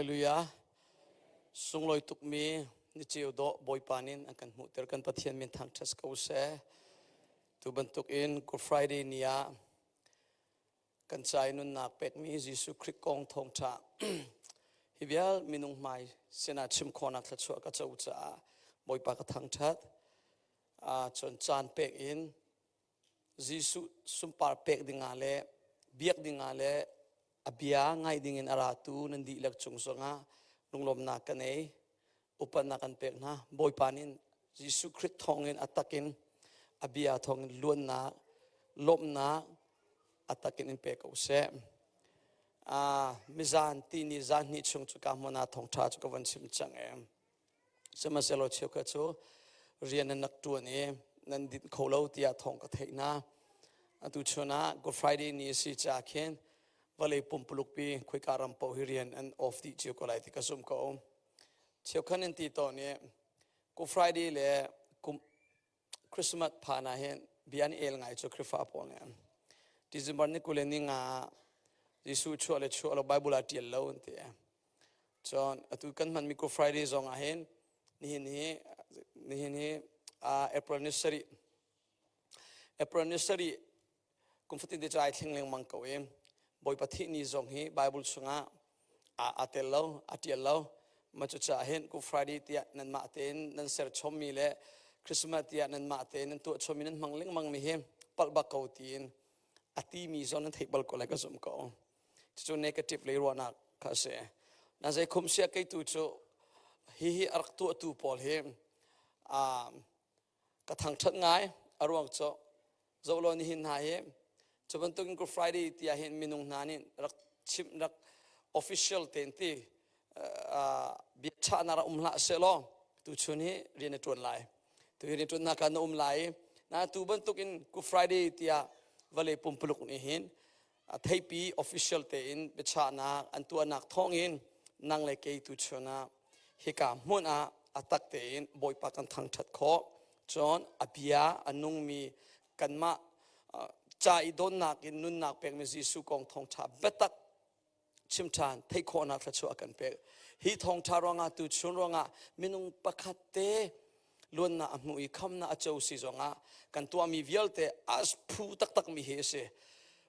Hallelujah. Sunglawi tukmi ni ceu dawh Bawipa nin an kan hmuhter kan Pathian min thangṭhat ko seh. Tu bantuk in Good Friday ni ah kan ca i nunnak pekmi Jesuh Khrih kong thawngṭha hi vial minung hmai sinah chim khawhnak thluachuah ka co caah Bawipa ka thangṭhat. Cun caan pek in Jesuh sunpar pek dingah le biak dingah le a bia ngai dingin a ratu nan dihlak cung zongah lunglawmnak ka nei. Upatnak kan pek hna. Bawipa nih Jesuh Khrih thawngin a takin a bia thawngin luannak, lawmhnak a takin in pe ko seh. Mizan ti ni zan hnih chung cu ka hmun ah thawngṭha cu ka van chim cang em. Sihmanhsehlaw cheukhat cu rian nan rak ṭuan i nan dinh kho lo tiah thawng ka theih hna. Atu chun ah Good Friday ni a si caah khin vawlei pumpuluk pi khoika ram paoh hi rian an off dih cio ko lai ti ka zumh ko. Cheukhat nan ti tawn i Good Friday le kum Christmas phan ah hin bia an el ngai cu Khrihfa pawl nih. December ni 20 le ni nga ah Jesuh chuah le chuah lo Bible ah ṭial lo an ti. Cun atu kan hmanmi Good Friday zong ah hin nihin hi nihin hi April ni sarih April ni sarih kum fatin te cu ai thleng lengmang ko i Bawipa thih ni zong hi Bible chungah aa tel lo a ṭial lo mah cucaah hin Good Friday tiah nanmah tein nan ser chommi le Christmas tiah nanmah tein nan tuah chommi nan hmang lengmang mi hi palh bak ko tiin a timi zong nan theih bal ko lai ka zumh ko. Cucu negative lei ruahnak kha a si. Na zei khum sia kei tu cu hihi a rak tuahtu pawl hi ka thangṭhat ngai a ruang cu zoh law nihin hna hi cu bantukin Good Friday tiah hin minung hna nih rak chimh rak official tein ti biachahnak rak um hlah sehlaw tuchun hi rian na ṭuan lai tu hi rian ṭuannak ah na um lai na tu bantukin Good Friday tiah vawlei pumpuluk nih hin a theipi official tein biachahnak an tuahnak thawngin nang le kei tu chun ah hika hmun ah a tak tein Bawipa kan thangṭhat khawh cun a bia a nungmi kanmah ca i dawnnak in nunnak pekmi Jesuh kong thawngṭha biatak chim ṭhan theih khawhnak thluachuah a kan pek. Hi thawngṭha ruangah tuchun ruangah minung pakhat te luannak a hmuh i khamnak a co si zongah kan tuahmi vialte as phu taktakmi hi a si.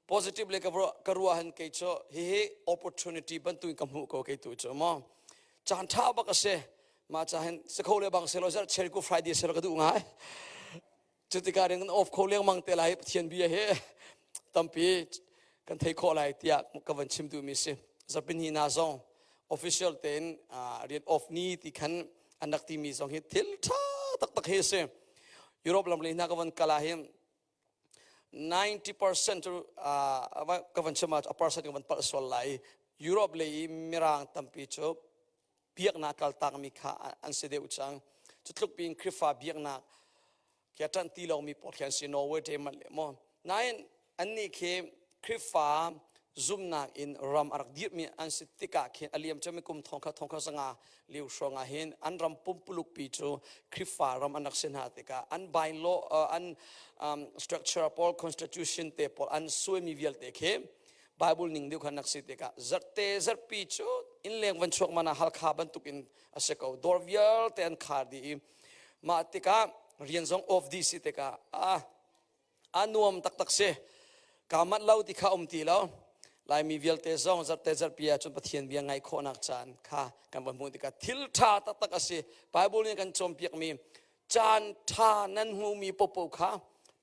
Positive le ka ruah han kei cu hihi opportunity bantuin ka hmuh ko kei tu cu maw. Caan ṭha bak a si. Mah ca hin si kho le bang selaw zarh cherry ku Friday selaw ka duh ngai. Cutikah ring kan off kho lengmang te lai Pathian bia hi tampi kan thei khawh lai tiah ka van chim duhmi si. Zarhpini hna zong official tein rian off ni ti khan an rak timi zong hi thil ṭha taktak hi a si. Europe lam lei hna ka van kal ah hin 90% cu ka van chim ah a percent ka van palh sual lai. Europe lei i mirang tampi cu biaknak kaltakmi kha an si deuh cang. Cu tluk piin Khrihfa biaknak khi a ṭanh ti lomi pawl khi an si Norway Denmark le maw. Nain annih khi Khrihfa zumhnak in ram a rak dirhmi an si tikah khin a liam cami kum thongkhat thongkhat zanga lio hrawng ah hin an ram pumpuluk pi cu Khrihfa ram an rak si hna tikah an bylaw an structure pawl constitution te pawl an suaimi vialte khi Bible ning deuh khan nak si tikah zarte zarpi cu innleng van chuak mana Halkha bantukin a si ko dawr vialte an khar dih i mah tikah rian zong off dih si tikah ah a nuam taktak si ka mat lo ti kha um ti lo Laimi vialte zong zarte zarpi ah cun Pathian bia ngaih khawhnak caan kha kan van hmuh tikah thil ṭha taktak a si Bible nih kan cawnpiakmi caan ṭha nan hmuhmi popo kha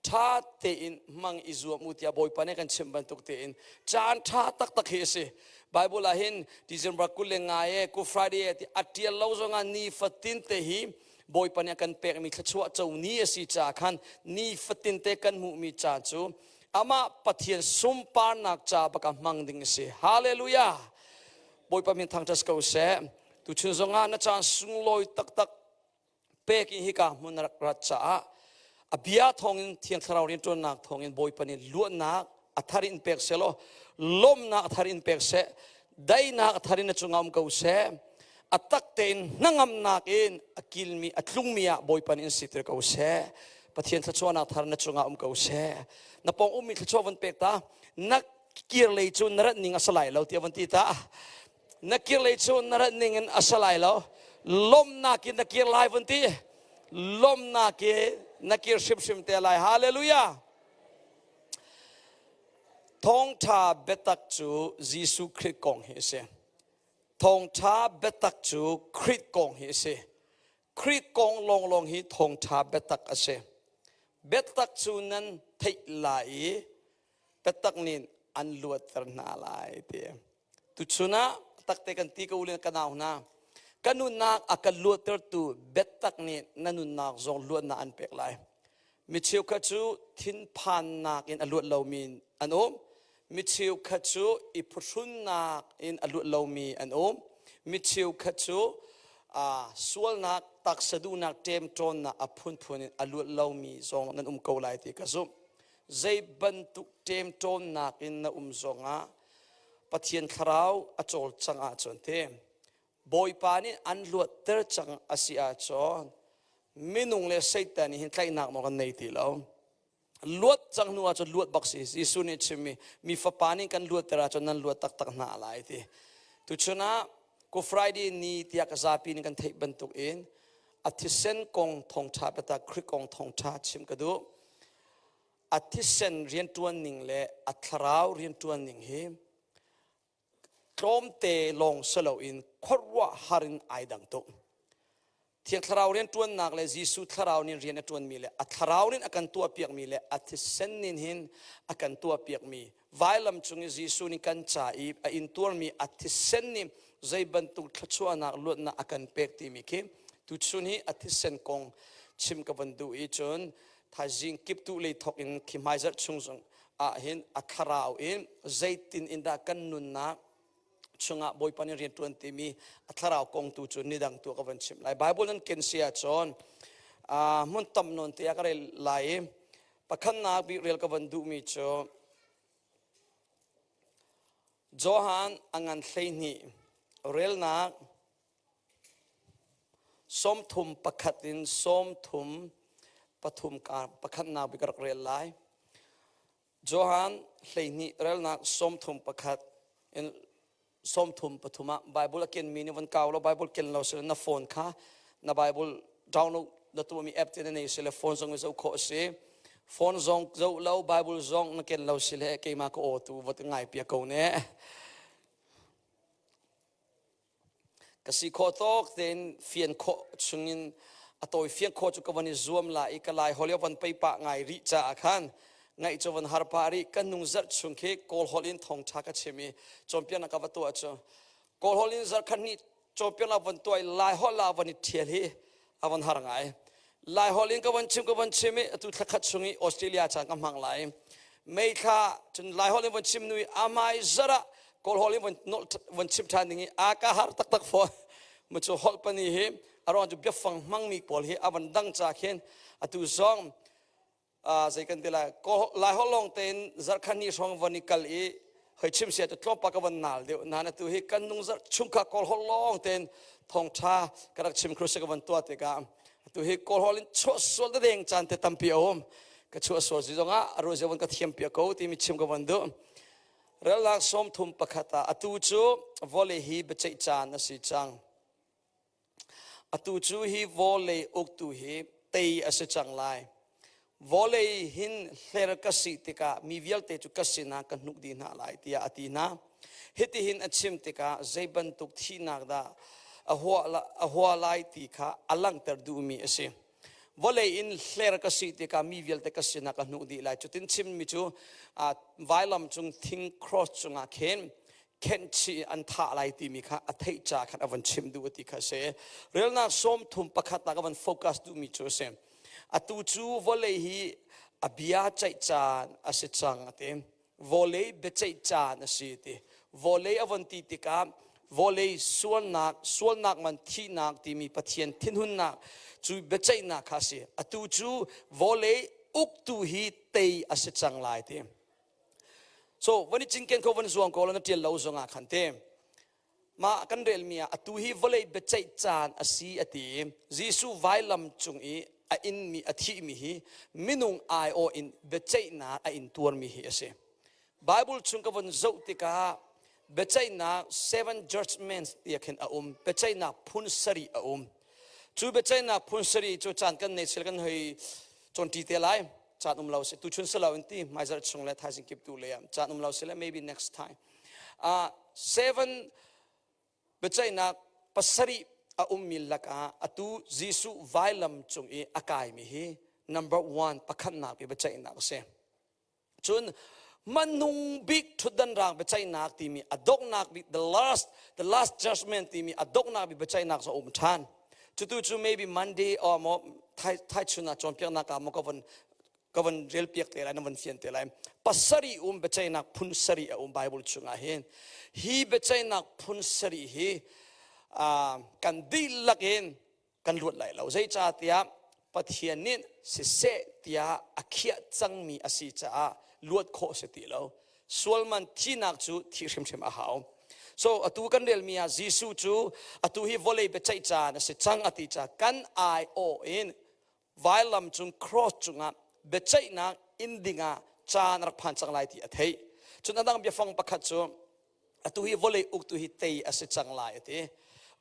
ṭha tein hmang i zuam u tiah Bawipa nih kan chimh bantuk tein caan ṭha taktak hi a si. Bible ah hin December 25 e Good Friday e ti a ṭial lo zongah ni fatin te hi Bawipa nih a kan pekmi thluachuah co ni a si caah khan ni fatin te kan hmuhmi caan cu amah Pathian sunparnak ca baka hmang ding a si. Hallelujah! Bawipa min thangṭhat ko seh. Tuchun zongah na caan sunglawi taktak pek in hika hmun na rak rat caah a bia thawngin Thiang Thlarau rianṭuannak thawngin Bawipa nih luatnak a thar in pek seh law lawmhnak a thar in pek seh daihnak a thar in na cungah um ko seh a tak tein hnangamnak in a kilmi a tlungmi ah Bawipa nih in siter ko seh Pathian thluachuahnak thar na cungah um ko seh na pawng ummi thluachuah von pek ta na kir lei cu na rat ning a si lai lo tiah von ti ta. Na kir lei cu na rat ning in a si lai lo. Lawmhnak in na kir lai vun ti. Lawmhnak in na kir hrimhrim te lai. Hallelujah. Thawngṭha biatak cu Jesuh Khrih kong hi a si. Thawngṭha biatak cu Khrih kong hi a si. Khrih kong lawnglawng hi thawngṭha biatak a si. Biatak cu nan theih lai i biatak nih an luatter hna lai ti. Tuchun ah takte kan ti ko len ka nau hna. Ka nunnak a kan luattertu biatak nih na nunnak zong luatnak an pek lai. Mi cheukhat cu thinphannak in a luat lomi an um. Mi cheukhat cu i phuhrunnak in a luat lomi an um. Mi cheukhat cu sualnak, taksa duhnak, ṭemṭawnnak a phunphun in a luat lomi zong nan um ko lai ti ka zumh. Zei bantuk ṭemṭawnnak in na um zongah Pathian thlarau a cawlcangh ahcun te Bawipa nih an luatter cang a si ahcun minung le Satan nih hin tlaihnak nawl kan nei ti lo. Luat cang hnu ahcun luat bak si. Jesuh nih chimmi mi fapa nih kan luatter ahcun nan luat taktak hna lai ti. Tuchun ah Good Friday ni tiah ka zapi nih kan theih bantuk in a thisen kong thawngṭha biatak Khrih kong thawngṭha chim ka duh. A thisen rianṭuan ning le a thlarau rianṭuan ning hi tlawmte lawng si loin khuaruahhar in ai dang tuk. Thiang Thlarau rianṭuannak le Jesuh Thlarau nih rian a ṭuanmi le a Thlarau nih a kan tuahpiakmi le a thisen nin hin a kan tuahpiakmi vailam cung i Jesuh nih kan ca i a intuarmi a thisen nih zei bantuk thluachuahnak luatnak a kan pek timi khi tuchun hi a thisen kong chim ka van duh i cun thaizing kiptuh lei thawk in khi hmaizarh chung zong ah hin a thlarau in zeitin in dah kan nunnak chungah Bawipa nih rian ṭuan timi a thlarau kong tu cu nidang tu ka van chim lai. Bible nan ken si ahcun hmun tam nawn te ah ka rel lai i pakhatnak bik rel ka van duhmi cu Johan a ngan 12 relnak 31 in 33 kar pakhatnak bik ka rak rel lai. Johan 12 relnak 31 in 33 ah Bible a kenmi nih von kau law Bible ken lo sile na phone kha na Bible download na tuahmi app te na nei sile phone zong in zoh khawh a si. Phone zong zoh lo Bible zong na ken lo sile keimah ka aw tu va ngai pia ko ne. Ka si khawh tawk tein fian khawh chungin a tawi fiang khawh cu ka van i zuam la i ka lai holh i van pei pah ngai rih caah khan ngaih cu van har pah rih. Kan nung zarh chung khi Kawl holh in thawngṭha ka chim i cawnpiaknak ka va tuah cu Kawl holh in zarh khat hnih cawnpiaknak van tuah i Lai holh ah van i ṭhial hi a van har ngai. Lai holh in ka van chim ka van chim i atu thla khat chung i Australia caan ka hmang lai. May thla cun Lai holh in van chim nu i amai zara Kawl holh in van van chim ṭhan ding i a ka har taktak fawn. Mu cu holh pani hi a ruang cu biafang hmangmi pawl hi a van dang ca khin atu zong zei kan ti lai lai holh lawng tein zarhkhat ni hrawng von i kal i hoi chim sia tu tlawmpa ka von nal deuh na tu hi kan nung zarh chung kha kawl holh lawng tein thawngtha ka rak chim khru ka von tuah tikah tu hi kawl holh in chuah sual da deng caan te tampi a um ka chuah sual si zongah a ruah von ka thiam pia ko timi chim ka von duh relnak 31 ah atu cu vawlei hi biaceih caan a si cang Atu cu hi vawlei uktu hi tei a si cang lai. Vawlei hin hler ka si tikah mi vialte cu ka sinah ka hnuk dih hna lai tiah a ti hna. Hitihin a chim tikah zei bantuk thihnak dah a hua lai ti kha a langhter duhmi a si. Vawlei in hler ka si tikah mi vialte ka sinah ka hnuh dih lai. Cutin chimmi cu vailam cung thing cross cungah khin khenhchih an thah lai timi kha a theih ca khan a van chim duh ti kha a si. Relnak 31 ah ka van focus duhmi cu a si. Atu cu vawlei hi a bia ceih caan a si cang a ti. Vawlei biaceih caan a si ti. Vawlei a von ti tikah vawlei sualnak, sualnak man thihnak timi Pathian thinhunnak cu biaceihnak kha a si. Atu cu vawlei uktu hi tei a si cang lai ti. So van i cinken kho van zuang ko la na ṭial lo zong ah khan te mah kan relmi ah atu hi vawlei biaceih caan a si a ti. Jesuh vailam cung i a inmi a thihmi hi minung aiawh in biaceihnak a intuarmi hi a si. Bible chung ka von zoh tikah. Biaceihnak seven judgments tiah khin a um. Biaceihnak phun sarih a um. Cu biaceihnak phun sarih cu caan kan nei sil kan hoi cawnṭi te lai. Caan um lo si tuchun si lo in ti hmaizarh chung le thaizing kip tu le caan um lo si le maybe next time. Seven biaceihnak pasarih a ummi lakah atu Jesuh vailam cung i a kaimi hi number one pakhatnak i biaceihnak a si. Cun manung bik ṭhutdan raang biaceihnak timi a donghnak bik the last judgment timi a donghnak bik biaceihnak cu a um ṭhan. Cutu cu maybe Monday or maw thai chun ah cawnpiaknak ah maw ka van rel piak te lai, na van fian te lai. Pasarih um biaceihnak phun sarih a um Bible chungah hin. Hi biaceihnak phun sarih hi kan dihlak in kan luat lai lo. Zeicahtiah Pathian nih siseh tiah a khiah cangmi a si caah luat khawh si ti lo. Sualman thinak cu thih hrimhrim a hau. So atu kan relmi ah Jesuh cu atu hi vawlei biaceih caan a si cang a ti caah kan aiawh in vailam cung cross cungah biaceihnak in dingah caan rak phan cang lai ti a theih. Cun a dang biafang pakhat cu atu hi vawlei uktu hi tei a si cang lai a ti.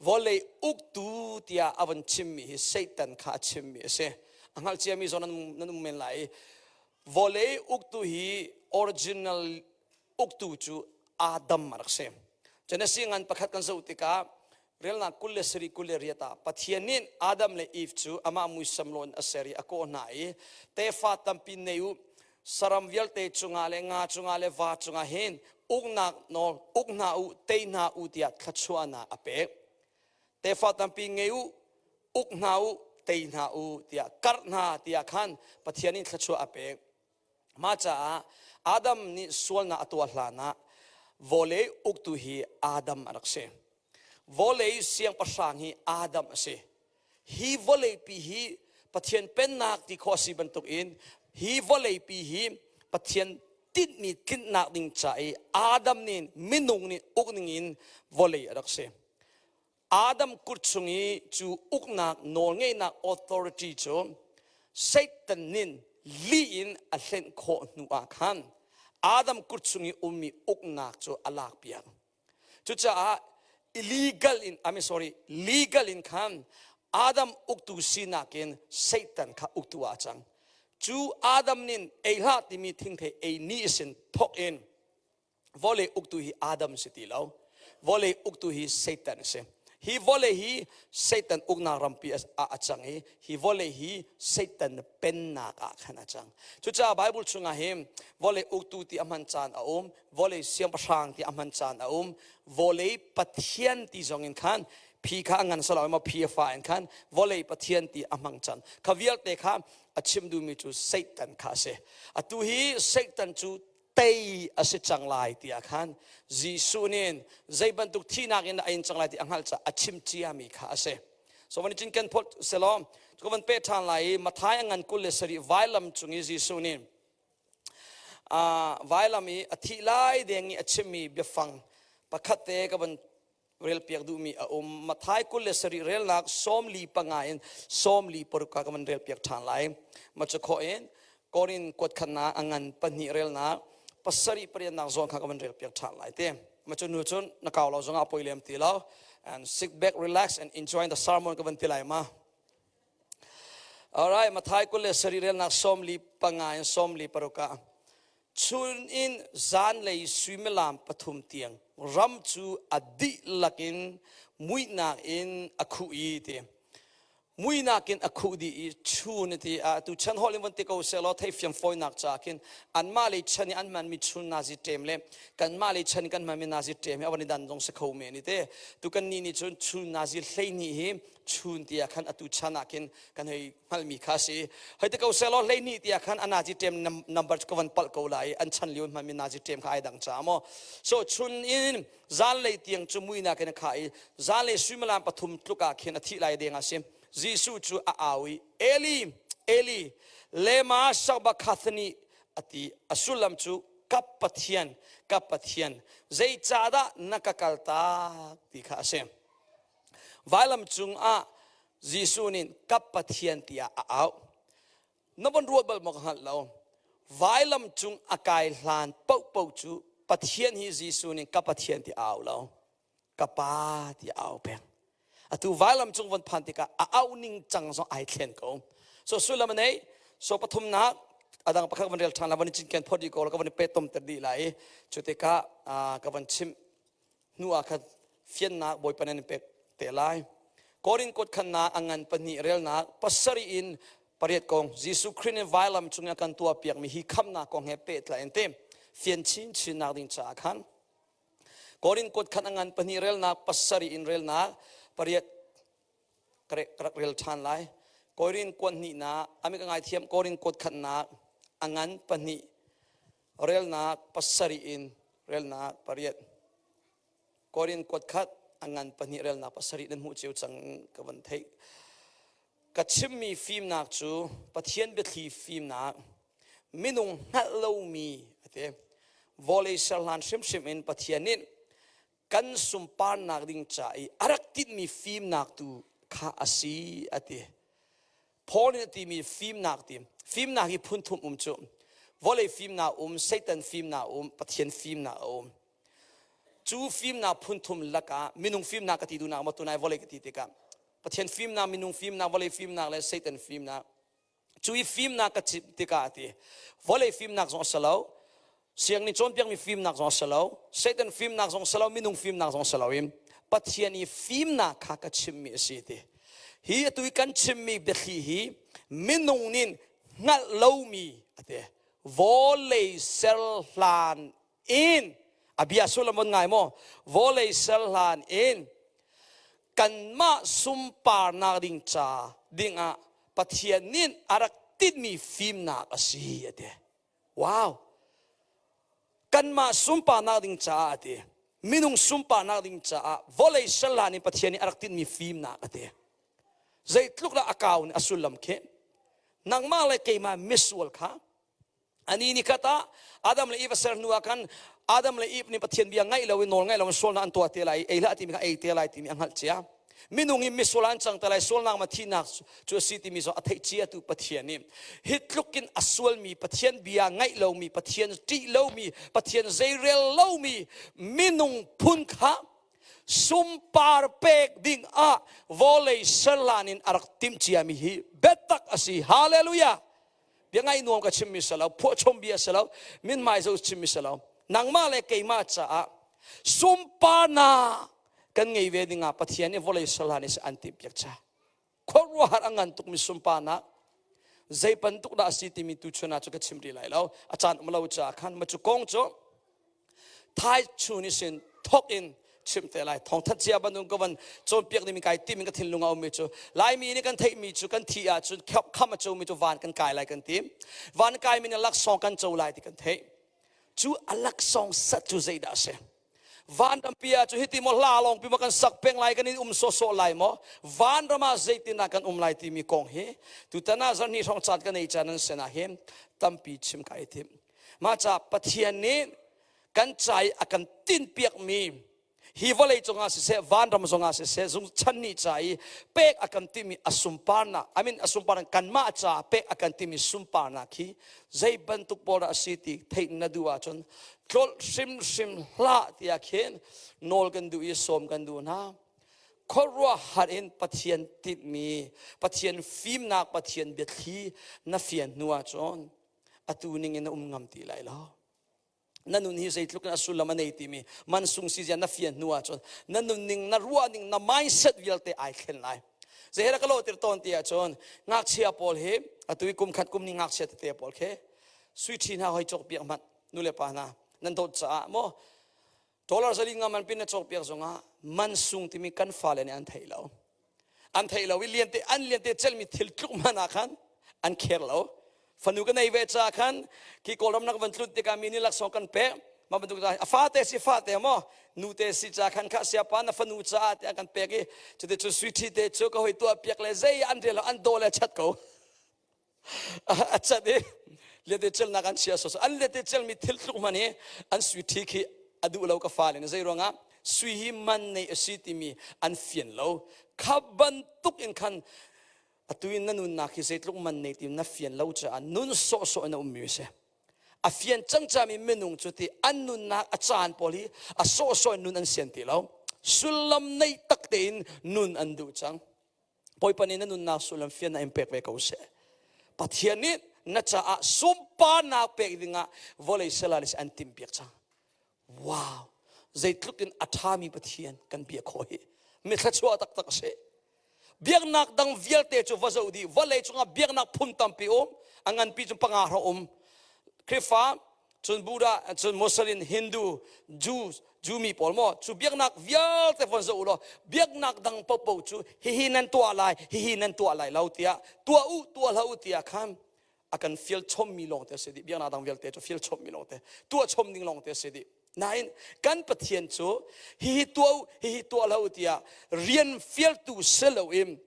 Vawlei uktu tiah a van chimmi hi Satan kha a chimmi a si. A hngalh ciami zawn nan um men lai. Vawlei uktu hi original uktu cu Adam a rak si. Genesis ngan pakhat kan zoh tikah relnak 27 28 ah Pathian nih Adam le Eve cu amah muisam lawn a ser i a kawh hna i tefa tampi nei u, saram vialte cungah le nga cungah le va cungah hin uknak nawl uk hna u, tei hna u tiah thluachuahnak a pek. Tefa tampi ngei u, uk hna u, tei hna u tiah karh hna tiah khan Pathian nih thluachuah a pek. Mah caah Adam nih sualnak a tuah hlanah vawlei uktu hi Adam a rak si. Vawlei siangpahrang hi Adam a si. Hi vawleipi hi Pathian pennak ti khawh a si bantukin hi vawleipi hi Pathian tinhmi tlinhnak ding ca i Adam nih minung nih uk ningin vawlei a rak si. Adam kut chung i cu uknak nawlngeihnak authority cu Satan nih lih in a hlenh khawh hnu ah khan Adam kut chung i ummi uknak cu a lakpiak. Cucaah illegal in, I mean sorry, legal in khan Adam uktu sinak in Satan kha uktu ah a cang. Cu Adam nih ei hlah timi thingthei ei ni sin thawk in vawlei uktu hi Adam si ti lo. Vawlei uktu hi Satan a si. Hi vawlei hi Satan uknak rampi ah a cang i hi vawlei hi Satan pennak ah khan a cang. Cucaah Bible chungah hin vawlei uktu ti a hman caan a um, vawlei siangpahrang ti a hman caan a um, vawlei pathian ti zong in khan phi kha a ngan salo maw phi a fa in khan vawlei pathian ti a hmang caan kha vialte kha a chim duhmi cu Satan kha a si. Atu hi Satan cu tei a si cang lai tiah khan Jesuh nih zei bantuk thihnak in a in cang lai ti a hngalh caah a chim ciami kha a si. So van i cinken phot selaw cu van pe ṭhan lai i Matthai a ngan 27 vailam cung i Jesuh nih vailam i a thih lai deng i a chimmi biafang pakhat te ka van relpiak duhmi a um. Matthai 27 relnak 45 in 46 ka van relpiak ṭhan lai. Ma cu khawh in Korin kuat khatnak a ngan pahnih relnak pasarih pariatnak zawn kha ka van relpiak ṭhan lai te. Ma cu nu cun na kau lo zongah poi lem ti lo. And sit back, relax and enjoy the sermon ka van ti lai ma. Alright, Matthai 27 relnak 45 in 46 ah chun in zanlei suimilam pathum tiang ram cu a dihlak in muihnak in a khuh i ti. Muihnak in a khuh dih i chun ti a tu chan hol in von ti ko selaw theifiam fawinak ca khin anmah lei chan i an hmanmi chun nazi ṭem le kanmah lei chan i kan hmanmi nazi ṭem hi a van i dan zong si kho men i te. Tu kan nih nih cun chun nazi 12 hi chun tiah khan atu chan ah khin kan hei hngalhmi kha a si. Hei ti ko selaw 12 tiah khan a nazi ṭem number cu ka van palh ko lai i an chan lio hmanmi nazi ṭem kha ai dang ca maw. So chun in zanlei tiang cu muihnak in a khah i zanlei suimilam pathum tluk ah khin a thih lai deng a si. Jesuh cu a au i Eli, Eli, lema sabachthani a ti. A sullam cu ka Pathian, ka Pathian, zeicahdah na ka kaltak ti kha a si. Vailam cungah Jesuh nih ka Pathian tiah a auh. Na van ruat bal maw ka hngalh lo. Vailam cung a kai hlan paohpaoh cu Pathian hi Jesuh nih ka Pathian ti au lo ka pa ti au peng atu vailam cung von phan tikah a au ning cang zong ai thlen ko so sullam a nei so pathumnak adang pakhat van rel ṭhan la van i cinken phot dih ko ka van i pet tom ter dih lai cu tikah ka van chim hnu ah khan fiannak Bawipa nan pek te lai. Korin kut khannak a ngan pahnih relnak pasarih in pariat kong Jesuh Khrih nih vailam cung a kan tuah piakmi hi khamnak kong he pehtlai in te fian chinchin nak ding caah khan Korin kut khan a ngan pahnih relnak pasarih in relnak pariat ka rak rel ṭhan lai. Korin kuat hnihnak ami ka ngaithiam Korin kuat khatnak a ngan pahnih relnak pasarih in relnak pariat Korin kuat khat a ngan pahnih relnak pasarih nan hmuh cio cang ka van theih ka chimmi fimnak cu Pathian biathli fimnak minung hngalh lomi ate vawlei serhlan hrimhrim in Pathian nih kan sunparnak ding ca i a rak tinhmi fimnak tu kha a si a ti. Paul nih a timi fimnak ti fimnak hi phun thum um cu vawlei fimnak um Satan fimnak um Pathian fimnak a um cu fimnak phun thum lakah minung fimnak ka ti duhnak ma tunai vawlei ka ti tikah Pathian fimnak minung fimnak vawlei fimnak le Satan fimnak Cu i fimnak ka chimh tikah a ti. Vawlei fimnak zong a si lo, siang nih cawnpiakmi fimnak zong a si lo, Satan fimnak zong a si lo, minung fimnak zong a si lo i Pathian i fimnak kha ka chimmi a si ti. Hi atu i kan chimmi biathli hi minung nih hngalh lomi a ti. Vawlei ser hlan in a bia sullam von ngai maw vawlei ser hlan in kanmah sunparnak ding ca dingah Pathian nih a rak tinhmi fimnak a si a ti. Wow! Kanmah sunparnak ding caah a ti. Minung sunparnak ding caah vawlei serhlan in Pathian nih a rak tinhmi fimnak a ti. Zeitluk dah a kau nih a sullam khi nangmah le keimah misual kha Ani ni khat ah Adam le Eve a ser hnu ah khan Adam le Eve nih Pathian bia ngaih lo in nawl ngaih lo in sualnak an tuah te lai, ei hlah timi kha ei te lai timi a hngalh cia. Minung hi misual an cang te lai, sualnak ma thihnak cu a si timi zong a theih cia tu Pathian nih hi tluk in a sualmi Pathian bia ngaih lomi, Pathian ṭih lomi, Pathian zeirel lomi minung phun kha sunpar pek ding ah vawlei serlan in a rak timh ciami hi biatak a si. Hallelujah! Bia ngai nuam ka chimmi si lo, phuahchom bia si lo, minmai zo chimmi si lo. Nangmah le keimah caah sunparnak kan ngei ve ding ah Pathian nih vawlei salan is an timhpiak cha. Khuaruahhar a ngan tukmi sunparnak zei bantuk dah a si timi tu chun ah cu ka chim rih lai lo. A caan um lo caah khan ma cu kong cu Thai chun i sin thok in chim te lai thawngthat cia bantuk ka van cawnpiak ding kai tim in ka thinlung a ummi cu laimi nih kan theihmi cu kan thi ahcun kham a comi cu van kan kai lai kan ti van kai mi nih laksawng kan co lai ti kan theih cu a laksawng sat cu zeidah a si vanrampi ah cu hiti maw hla lawng pi maw kan sak peng lai kan in um sawsawh lai maw vanram ah zeitin ah kan um lai timi kong hi tutan ah zarhni hrawng caan kan ei caan an sen ah hin tampi chim kai tim Mah ca Pathian nih kan ca i a kan tinhpiakmi hi vawlei cungah siseh vanram zongah siseh zung chan nih ca i pek a kan timi a sunparnak I mean a sunparnak kanmah ca pek a kan timi sunparnak hi zei bantuk pawl dah a si ti theih na duh ahcun tlolh hrimhrim hlah tiah khin nawl kan duh i sawm kan duh hna khuaruahhar in Pathian tinhmi Pathian fimnak Pathian biathli na fian hnu ahcun atu ning in na um ngam ti lai lo na nun hi zeitluk in a sullam a nei timi mansung si zia na fian hnu ahcun na nunning na ruahning na mindset vialte ai thlen lai zeihera ka lawhtir tawn ti ahcun ngakchia pawl hi atu i kum khat kum ni ngakchia tete pawl khi sui ṭhi hna hoi cawk piak hmanh nu le pa hna nan dawt caah maw dollar zali nga man pin na cawk piak zongah mansung timi kan fale nih an thei lo an thei lo i liante an liante celmi thil tluk hmanh ah khan an kher lo fanu ka nei ve ca khan khi kawlram nak van tlut tikah mi nih laksawng kan pek ma bantuk a fate si fate maw nu te si ca khan kha siapa na fanu caah tiah kan pek i cuti cu sui ṭhi te cu ka hoi tuah piak le zei an rel an daw le chat ko a cat i lete celnak an chia so an lete celmi thil tluk hman hi an sui ṭhi khi a duh lo ka fale nih zei ruangah sui hi man nei a si timi an fian lo kha bantuk in khan atu in na nunnak hi zeitluk man nei ti na fian lo caah nun sawhsawh in a ummi a si. A fian cangcami minung cu ti an nunnak a caan pawl hi a sawhsawh in nun an sian ti lo. Sullam nei tak tein nun an duh cang. Bawipa nih na nunnak sullam fian in pek ve ko seh. Pathian nih na caah sunparnak pek dingah vawlei selalis an timhpiak cang. Wow! Zeitluk in a ṭhami Pathian kan biak khawh hi. Mi thluachuah taktak a si. Biaknak dang vialte cu va zoh dih. Vawlei cungah biaknak phun tampi um. A nganpi cu panga hra um. Khrihfa, cun Buddha, cun Muslim, Hindu, Jew, Jewmi pawl maw cu biaknak vialte von zoh u law biaknak dang paohpaoh cu hihi nan tuah lai, hihi nan tuah lai lo tiah tuah u, tuah hlah u tiah khan a kan fial chommi lawngte a si dih biaknak dang vialte cu fial chommi lawngte tuah chom ding lawngte a si dih nain kan Pathian cu hihi tuah u hihi tuah hlah u tiah rian fialtu si loin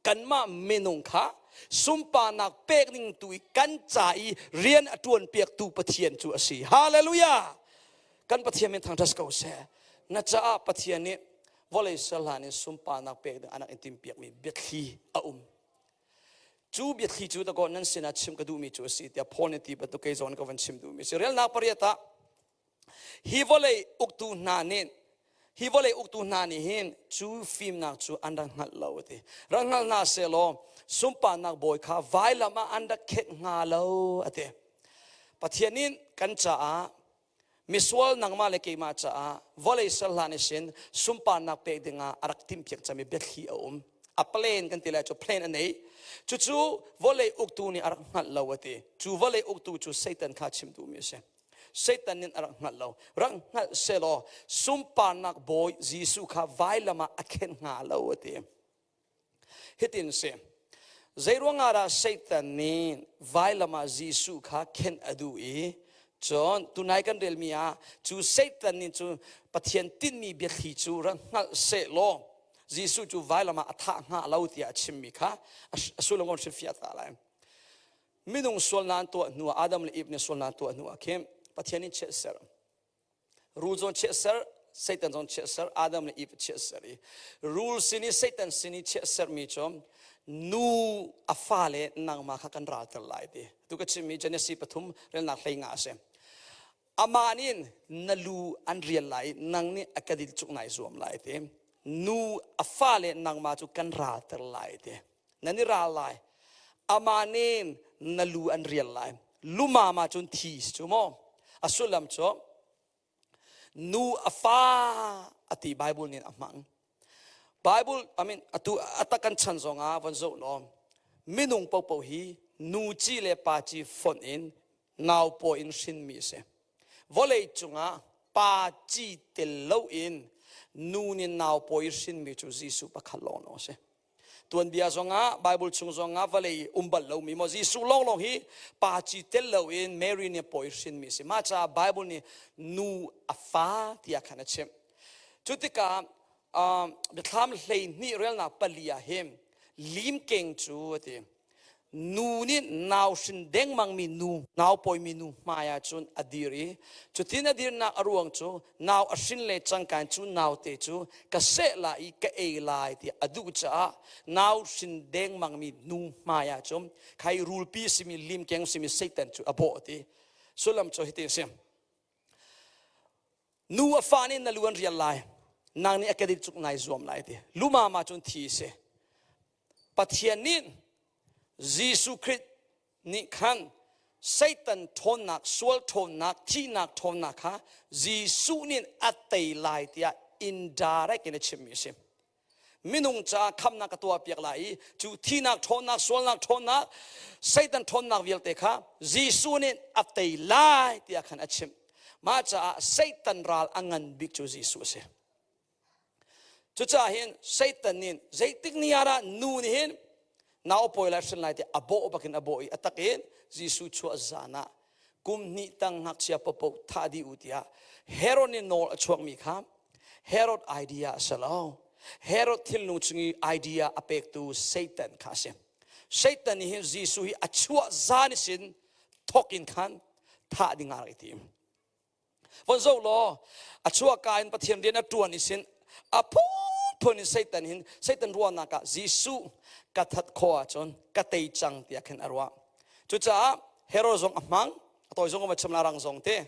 kanmah minung kha sunparnak pek ning tu i kan ca i rian a ṭuan piaktu Pathian cu a si hallelujah kan Pathian min thangṭhat ko seh na caah Pathian nih vawlei ser hlan in sunparnak pek ding anak in timpiakmi biathli a um Cu biathli cu dakaw nan sinah chim ka duhmi cu a si tiah Paul nih ti bantuk kei zawn ka van chim duhmi a si. Relnak pariat ah hi vawlei uktu hna nih hi vawlei uktu hna nih hin cu fimnak cu an rak hngalh lo a ti. Rak hngal hna sehlaw sunparnak bawi kha vailam ah an rak khenh hnga lo a ti. Pathian nih kan caah Misual nangmah le keimah caah vawlei ser hlan isin sunparnak pek dingah a rak timhpiak cami biathli a um. A plan kan ti lai cu plan a nei. Cucu vawlei uktu nih a rak hngalh lo a ti. Cu vawlei uktu cu Satan kha chim duhmi a si. Satan nih a rak hngalh lo. Rak hngalh selaw sunparnak bawi Jesuh kha vailam ah a khenh hnga lo a ti. Hitin si. Zeiruangah dah Satan nih vailam ah Jesuh kha khenh a duh i cun tunai kan relmi ah cu Satan nih cu Pathian tinhmi biathli cu rak hngalh seh law Jesuh cu vailam ah a thah hnga lo tiah a chimmi kha a sullam kan hrilhfiah ta lai. Minung sualnak an tuah hnu ah Adam le Eve nih sualnak an tuah hnu ah khin Pathian nih chiat ser. Rul zong chiahser, Satan zong chiahser, Adam le Eve chiahser i rul sin i Satan sin i chiahsermi cu nu a fale nangmah kha kan ralter lai ti. Tu ka chimmi Genesis pathum relnak hlei nga a si. Amah nih na lu an rial lai nang nih a kadil cuk nai zuam lai ti. Nu a fale nangmah cu kan ralter lai ti. Nan i ral lai. Amah nih na lu an rial lai. Lumam ah cun thi si cu maw? A sullam cu nu a fa a ti Bible nih a hmang. Bible I mean atu atak kan chan zong ah von zoh law minung popo hi nu ci le pa ci fonh in nau paw in hrinmi a si. Vawlei cungah pa ci tel loin nu nih nau paw i hrinmi cu Jesuh pakhat lawnglawng a si. Tuanbia zongah Bible chung zongah vawlei um bal lomi maw Jesuh lawnglawng hi pa ci tel loin Mary nih pawi hrinmi a si. Mah caah Bible nih nu a fa tiah khan a chimh. Cu tikah biathlam 12 relnak pali ah hin limkeng cu a ti. Nu nih nau hrin dengmangmi nu, nau pawimi nu hmai ah cun a dir i cutin a dirnak a ruang cu nau a hrin le cangka in cu naute cu ka seh lai i ka ei lai tiah a duh caah nau hrin dengmangmi nu hmai ah cun khai rulpi simi limkeng simi Satan cu a bawh ti sullam cu hiti a si nu a fa nih na lu an rial lai nang nih a kedil cuk nai zuam lai ti lumama cun thi si Pathian nih Jesuh Khrih nih khan Satan ṭhawnnak, sual ṭhawnnak, thihnak ṭhawnnak kha Jesuh nih a tei lai tiah indirect in a chimmi a si. Minung caah khamnak ka tuahpiak lai i cu thihnak ṭhawnnak, sualnak ṭhawnnak, Satan ṭhawnnak vialte kha Jesuh nih a tei lai tiah khan a chimh. Mah caah Satan ral a ngan bik cu Jesuh a si. Cucaah hin Satan nih zeitik ni ah dah nu nih hin nau pawi lai hrin lai ti a bawh bakin a bawh i a tak in Jesuh chuah zan ah kum hnih tang ngakchia paohpaoh thah dih u tiah Herod nih nawl a chuakmi kha Herod idea a si lo. Herod thinlung chung i idea a pektu Satan kha a si. Satan nih hin Jesuh hi a chuah zan sin thawk in khan thah ding ah rak i tim. Von zoh law a chuahka in Pathian rian a ṭuan i sin a phunphun in Satan hin Satan ruahnak ah Jesuh ka that khawh ahcun ka tei cang tiah khin a ruah. Cucaah Herod zong a hmang. A tawi zong va chim la rang zong te.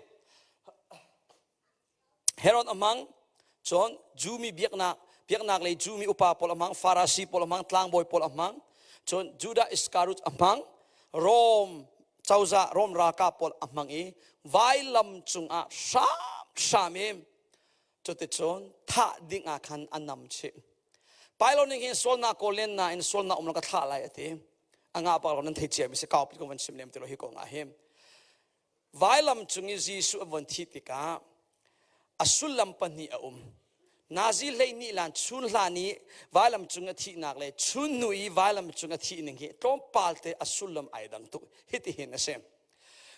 Herod a hmang, cun Jewmi biaknak biaknak lei Jewmi upa pawl a hmang, Farasi pawl a hmang, tlangbawi pawl a hmang, cun Judah Iskariot a hmang, Rom cozah Rom ralkap pawl a hmang i vailam cungah hramhram in cuticun thah ding ah khan a nam chih. Pailo ning hin sualnak kawl len nain sualnak um lo ka thlah lai a ti. A ngah bak lo nan thei cia mi si kau pi ko van chim lem ti lo hi ko nga hi. Vailam cung i Jesuh a von thih tikah a sullam pahnih a um. Nazi 12 lan chun hlan i vailam cung a thihnak le chun hnu i vailam cung a thih ning hi tlawmpal te a sullam ai dang tuk. Hitihin a si.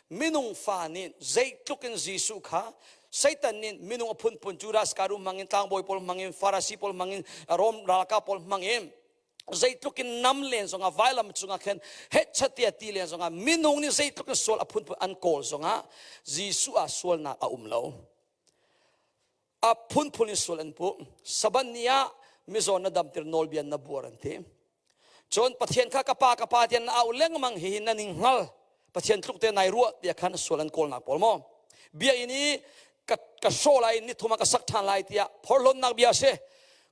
Minung fa nih zeitluk in Jesuh kha Satan nih minung a phunphun Judas Iscariot hmangin tlangbawi pawl hmangin Farasi pawl hmangin Rom ralkap pawl hmangin zeitluk in nam len zongah vailam cungah khin hetchatia ti len zongah minung nih zeitluk in sual a phunphun an kawl zongah Jesuh ah sualnak a um lo a phunphun in sual an puh saban ni ah mizaw na damtir nawlbia na buar an ti cun Pathian kha ka pa ka pa tiah na au lengmang hi na ning hngal Pathian tluk te nai ruah tiah khan sual an kawlnak pawl maw biakinn i ka ka hrawh lai ni thum ah ka sak ṭhan lai tiah phorhlonnak bia a si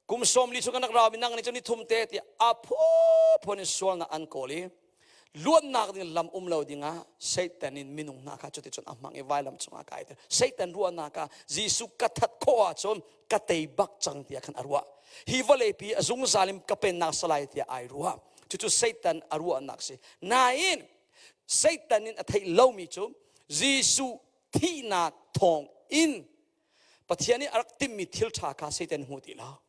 kum 40 chung kan rak rau mi nang nih cun ni thum te tiah a phunphun in sualnak an kawl i luatnak ding lam um lo dingah Satan in minung hna kha cuticun a hmang i vailam cungah kai ter Satan ruahnak ah Jesuh ka that khawh ahcun ka tei bak cang tiah khan a ruah hi vawlei pi a zungzal in ka pennak salai tiah ai ruah cucu Satan a ruahnak si nain Satan in a theih lomi cu Jesuh thihnak thawng in Pathian nih a rak timhmi thil ṭha kha Satan hmu ti lo.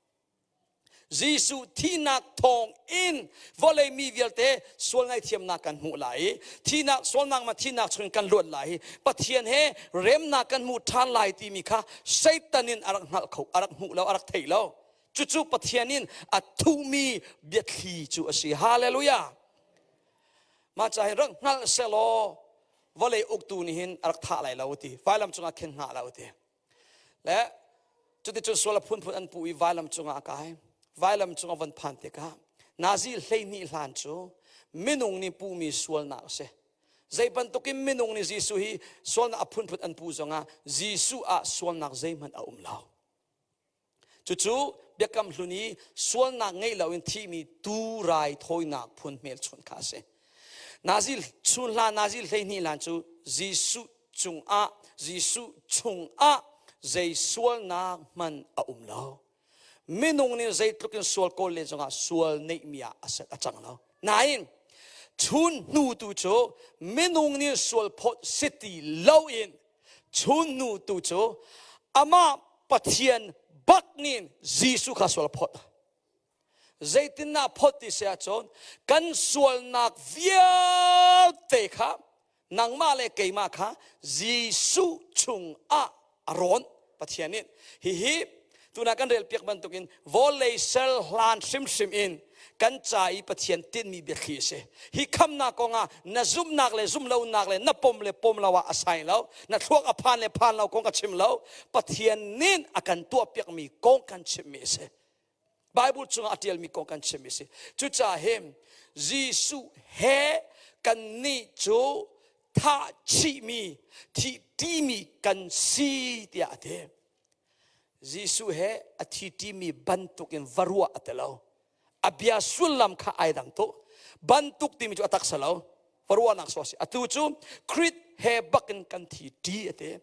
Jesuh thihnak thawng in vawlei mi vialte sual ngaihthiamnak kan hmuh lai i thihnak sualnak ma thihnak chungin kan luat lai i Pathian he remnak kan hmu ṭhan lai timi kha Satan in a rak hngalh kho a rak hmuh lo a rak thei lo. Cucu Pathian in a thuhmi biathli cu a si. Hallelujah! Mah ca hin rak hngalh selaw vawlei uktu nih hin a rak thah lai lo ti vailam cungah khin hngah lo ti le cuticun sual a phunphun an puh i vailam cungah a kai vailam cungah von phan tikah nazi 12 hlan cu minung nih puhmi sualnak a si zei bantukin minung nih Jesuh hi sualnak a phunphun an puh zongah Jesuh ah sualnak zeihmanh a um lo Cucu biakam hlun i sualnak ngei loin thihmi tuu raithawinak phun hmelchunh kha a si. Nazi chun hlan nazi 12 hlan cu Jesuh cungah Jesuh chungah zei sualnak hmanh a um lo. Minung nih zeitluk in sual kawl len zongah sual neihmi ah a cang lo. Nain chun hnu tu cu minung nih sual phawt si ti loin chun nu tu cu amah Pathian bak nih Jesuh kha sual phawt. Zeitindah phawt ti si ahcun kan sualnak vialte kha nangmah le keimah kha Jesuh chungah a rawn Pathian nih hihi tuna kan rel piak bantukin vawlei sel hlan hrimhrim in kan ca i Pathian tinhmi biathli a si. Hi khamnak kongah na zumhnak le zumhlonak le na pom le pom lo ah a sai lo, na thluak a phan le phan lo kong ka chim lo. Pathian nih a kan tuahpiakmi kong kan chimmi a si. Bible chungah a ṭialmi kong kan chimmi a si. Cucaah hin Jesuh he kannih cu thah chihmi, thih ṭimi kan si tiah a ti. Jesuh he a thi ṭimi bantukin va ruah a ti lo. A bia sullam kha ai dang tuk. Bantuk timi cu a taksa lo. Va ruahnak so a si. Atu cu Krit he bakin kan thi ṭi a ti.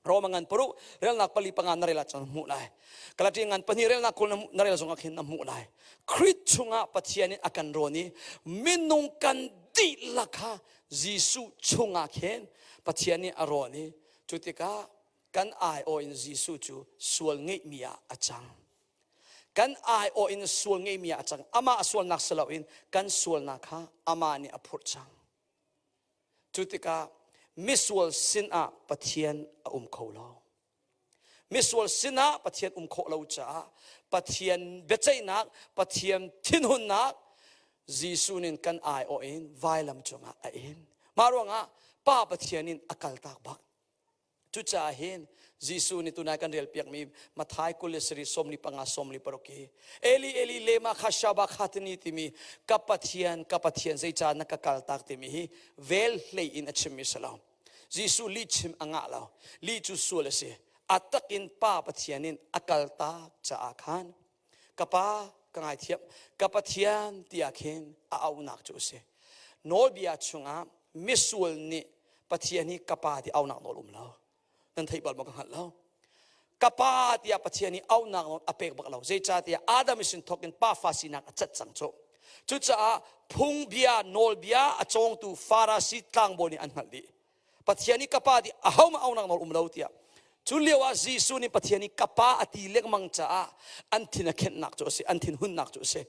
Roma ngan paruk relnak pali panga na rel ahcun hmuh lai. Galati ngan pahnih relnak 20 na rel zongah khin na hmuh lai. Krit chungah Pathian in a kan rawn i minung kan dihlak kha Jesuh chungah khin Pathian nih a rawn i cu tikah kan aiawh in Jesuh cu sual ngeihmi ah a cang. Kan aiawh in sual ngeihmi ah a cang. Amah a sualnak si loin kan sualnak kha amah nih a phurh cang. Cu tikah misual sinah Pathian a um kho lo. Misual sinah Pathian um khawh lo caah Pathian biaceihnak, Pathian thinhunnak Jesuh nih kan aiawh in vailam cungah a in. Mah ruangah Pa Pathian in a kaltak bak. Cucaah hin Jesuh nih tunai kan rel piakmi Matthai 23 45 46 hi Eli Eli lema kha shaba khatani timi ka Pathian ka Pathian zeicah na ka kaltak timi hi vel hlei in a chimmi si lo. Jesuh lihchim a ngah lo. Lih cu sual a si. A takin Pa Pathian in a kaltak caah khan ka Pa ka ngaithiam, ka Pathian tiah khin a auhnak cu a si. Nawlbia chungah misual nih Pathian hi ka Pa ti auhnak nawl um lo. Nan theih bal maw ka hngalh lo. Ka Pa tiah Pathian nih auhnak nawl a pek bak lo. Zeicahtiah Adam sin thawk in pa fa sinak a cat cang cu. Cucaah phungbia nawlbia a cawngtu Farasi tlangbawi nih an hngalh dih. Pathian nih ka Pa ti ahohmah auhnak nawl um lo tiah. Cu lio ah Jesuh nih Pathian nih ka Pa a ti lengmang caah an thin a khenhnak cu a si, an thin hunnak cu a si.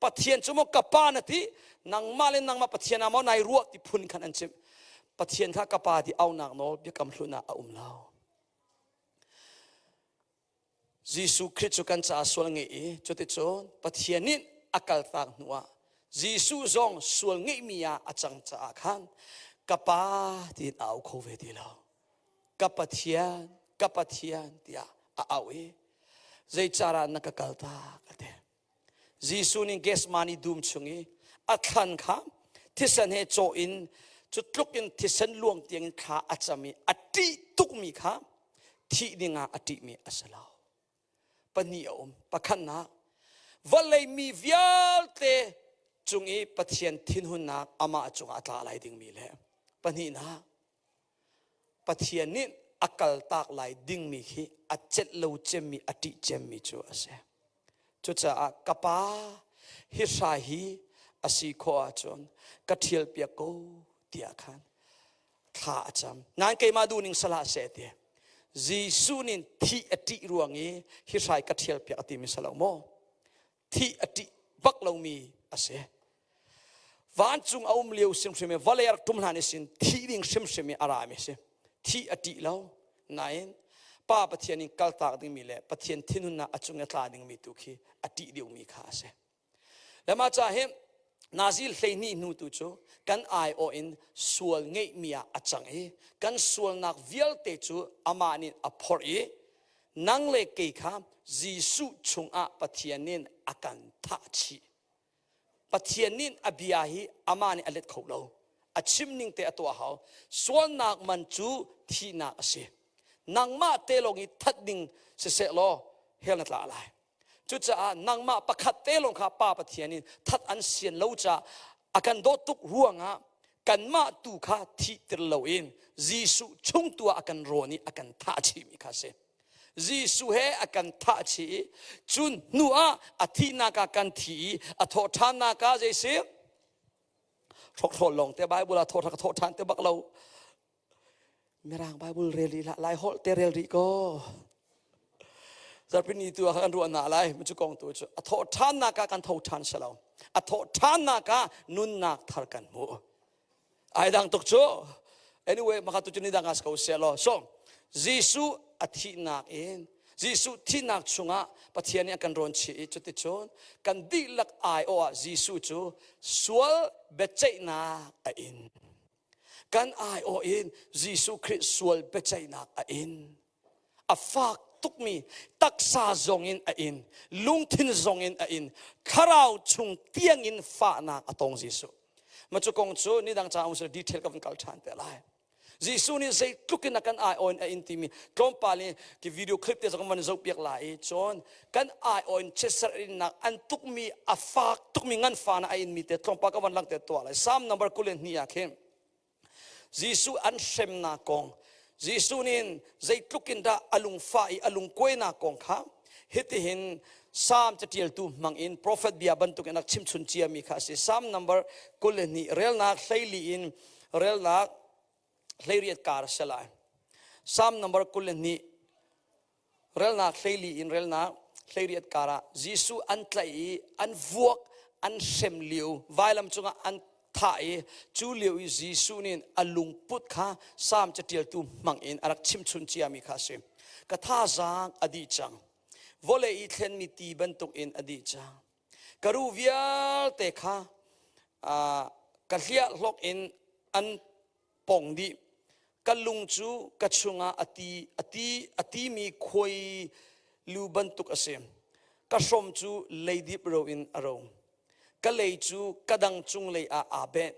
Pathian cu maw ka Pa na ti, nangmah le nangmah Pathian ah maw nai ruah ti phun khan an chimh. Pathian kha ka Pa ti auhnak nawl biakam hlun ah a um lo. Jesuh Khrih cu kan caah sual ngeih i cuticun Pathian nih a kaltak hnuah Jesuh zong sual ngeihmi ah a cang caah khan ka Pa tiin a au kho ve ti lo. Ka Pathian, ka Pathian tiah a au i zeicarah na ka kaltak a ti. Jesuh nih Gethsemane dum chung i a thlan kha thisen he cawh in cu tluk in thisen luang tiangin thla a cam i a ṭih tukmi kha thih dingah a ṭihmi a si lo. Pahnih a um. Pakhatnak, vawlei mi vialte cung i Pathian thinhunnak amah cungah a tla lai dingmi le pahnihnak, Pathian nih a kaltak lai dingmi khi a celh lo cemmi a ṭih cemmi cu a si. Cucaah ka pa hi hrai hi a si khawh ahcun ka ṭhial piak ko tiah khan thla a cam. Nain keimah duhning salah seh ti. Jesuh nih thih a ṭih ruang i hi hrai ka ṭhial piak a timi si lo maw? Thih a ṭih bak lomi a si. Vancung a um lio hrimhrim i vawlei a rak ṭum hlan i sin thih ding hrimhrim i a rami a si. Thih a ṭih lo. Nain Pa Pathian in kaltak dingmi le Pathian thinhunnak a cung i a tla dingmi tu khi a ṭih deuhmi kha a si. Le mah ca hi Nazi 12 hnu tu cu kan aiawh in sual ngeihmi ah a cang i kan sualnak vialte cu amah nih a phorh i nang le kei kha Jesuh chungah Pathian nih a kan thah chih. Pathian nih a bia hi amah nih a let kho lo. A chim ning te a tuah hau. Sualnak man cu thihnak a si. Nangmah te lawng i that ding siseh law hell na tla lai. Cucaah nangmah pakhat te lawng kha Pa Pathian in that an sian lo caah a kan dawt tuk ruangah kanmah tu kha thihtir loin Jesuh chung tu ah a kan rawn i a kan thah chihmi kha a si. Jesuh he a kan thah chih i cun hnu ah a thihnak ah kan thi i a thawh ṭhannak ah zei si hrokhrawl lawng te Bible ah thawh thawh ṭhan te bak lo Mirang Bible rel rih hlah Lai holh te rel rih ko zarhpini tu ah kan ruah na lai cu kong tu cu a thawh ṭhannak ah kan tho ṭhan si lo a thawh ṭhannak ah nunnak thar kan hmu Ai dang tuk cu. Anyway, maka tu cu ni dang as ko se law. So, Jesuh a thihnak in Jesuh thihnak chungah Pathian nih a kan rawn chih i cuticun kan dihlak aiawh ah Jesuh cu sual biaceihnak a in. Kan aiawh in Jesuh Khrih sual biaceihnak a in. A fak tukmi taksa zong in a in, lungthin zong in a in, thlarau chung tiang in fahnak a tong Jesuh. Ma cu kong cu nidang ca um detail ka vun kal ṭhan te lai. Jesuh nih zeitluk in a kan aiawh in a in timi tlawmpal in ki video clip te zong van zoh piak lai i cun kan aiawh in chiatserh innak an tukmi a fak tukmi nganfahnak a inmi te tlawmpal ka van langhter tuah lai. Psalm number 22 ah khin Jesuh an hremnak kong, Jesuh nih zeitluk in dah a lungfah i a lungkuainak kong kha hitihin Psalm caṭialtu hmang in prophet bia bantukin a rak chimchun ciami kha a si. Psalm number 22 relnak 14 in relnak 18 kar a si lai. Psalm number 22 Relnak 14 in relnak 18 karah Jesuh an tlaih i an vuak an hrem lio vailam cungah an thah i cu lio i Jesuh nih a lungput kha Salm caṭialtu hmang in a rak chimchun ciami kha a si. Ka thazaang a dih cang. Vawlei i thlenmi ti bantuk in a dih cang. Ka ruh vialte kha ka hliahhlok in an pong dih. Ka lung cu ka chungah a ti a ti a timi khuai lu bantuk a si. Ka hrom cu leidip ro in a ro. Ka lei cu ka dang cung lei ah aa benh.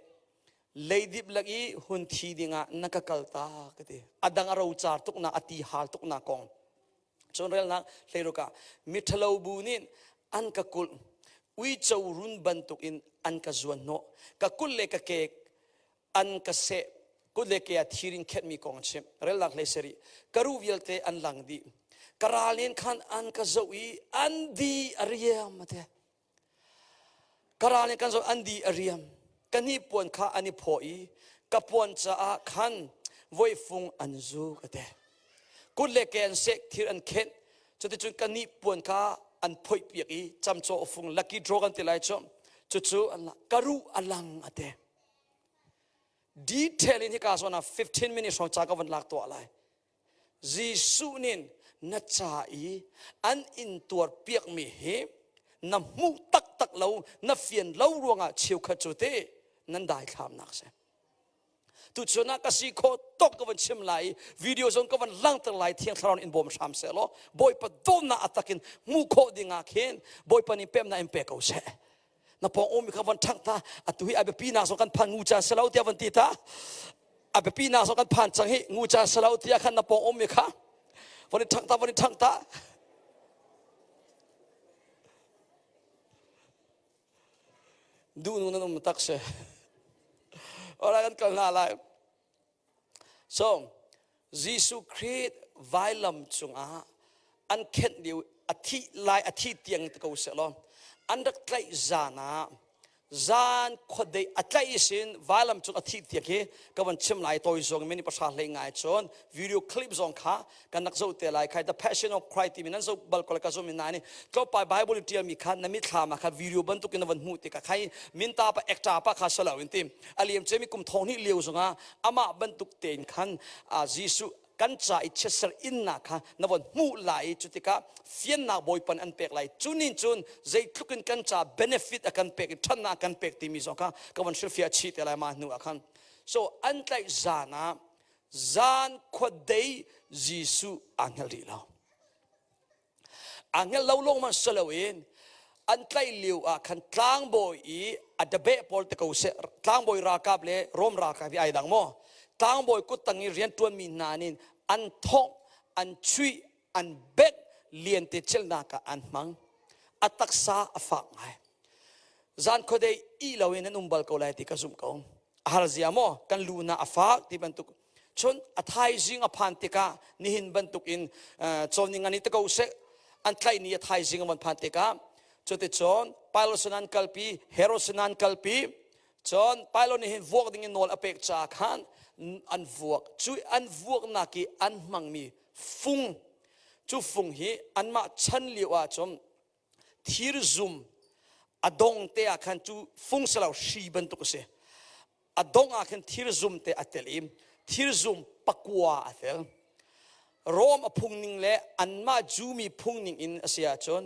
Leidip lak i hun thi dingah na ka kal ta ka ti. A dang a rocar tuknak, a ti hal tuknak kong. Cun relnak hleiruk ah miṭhalo bu nih an ka kulh. Uico run bantukin an ka zuanhnawh. Ka kulh le ka ke an ka seh. Kut le ke ah thir in khenhmi kong a chimh. Relnak hlei sarih. Ka ruh vialte an lang dih. Ka ral nih khan an ka zoh i an di a riam a ti. Ka ral nih kan zoh an di a riam. Ka hnipuan kha an i phaw i ka puan caah khan voifung an zu ka ti. Kut le ke an seh thir an khenh. Cuticun ka hnipuan kha an phoih piak i camcawh fung lucky draw kan ti lai cu. Cucu an la. Ka ruh a lang a ti. Detail in hika zawn ah 15 minutes hrawng ca ka van lak tuah lai. Jesuh nih na ca i an in tuarpiakmi hi na hmuh taktak lo na fian lo ruangah cheukhat cu te nan daithlamnak si. Tuchun ah ka si khawh tok ka van chim lai i video zong ka van langter lai thiang thlarau in bawm hram seh law Bawipa dawtnak a takin hmuh khawh ding ah khin Bawipa nih pemnak in pe ko seh. Na pawng ummi kha van ṭhangh ta atu hi a biapi nak zong kan phan ngu caan si lo tiah van ti ta a biapi nak zong kan phan cang hi ngu caan si lo tiah khan na pawng ummi kha van i ṭhangh ta van i ṭhangh ta duh nu nan um tak si ora kan kal hna lai So, Jesuh Khrih vailam cungah an khenh lio a thih lai a thih tiang ti ko seh law an rak tlaih zan ah zan khuadei a tlaih sin vailam cung a thih tiang hi ka van chim lai tawi zong mini pahra hlei ngai cun video clip zong kha kan rak zoh te lai khai the passion of Christ timi nan zoh bal ko le ka zoh mi nai nih tlawmpal Bible i ṭialmi kha na mitthlam ah kha video bantuk in na van hmuh tikah khai minta pa actor pa kha salo in tim a liam cemi kum thong hnih lio zongah amah bantuk tein khan Jesuh kan ca i chiatser innak kha na von hmuh lai i cutikah fiannak bawipan an pek lai cu nin cun zeitluk in kan ca benefit a kan pek i ṭhatnak a kan pek timi zong kha ka von hrilhfiah chih te lai ma hnu ah khan so an tlaih zan ah zan khuadei Jesuh aa hngal rih lo. Aa hngal lo lawng man si loin an tlaih lio ah khan tlangbawi i a dabeh pawl te ko seh tlangbawi ralkap le Rom ralkap hi ai dang maw tlangbawi kuttang i rianṭuanmi hna nih an thongh an chuih an bek lian te celnak ah an hmang a taksa a fak ngai zan khuadei ih loin an um bal ko lai ti ka zumh ko a har zia maw kan lu na a fak ti bantuk chun a thaizing a phan tikah nihin bantuk in cawning ani te ko seh an tlaih ni a thaizing a von phan tikah cuticun Pilate sin an kalpi Herod sin an kalpi cun Pilate nih hin vuak ding in nawl a pek caah khan an vuak cu an vuaknak i an hmangmi fung cu fung hi anmah chan lio ah cun thirzum a dong te ah khan cu fung silo hri bantuk a si a dong ah khan thirzum te a tel i thirzum pakua a tel Rom a phung ning le anmah Jumi phung ning in a si ahcun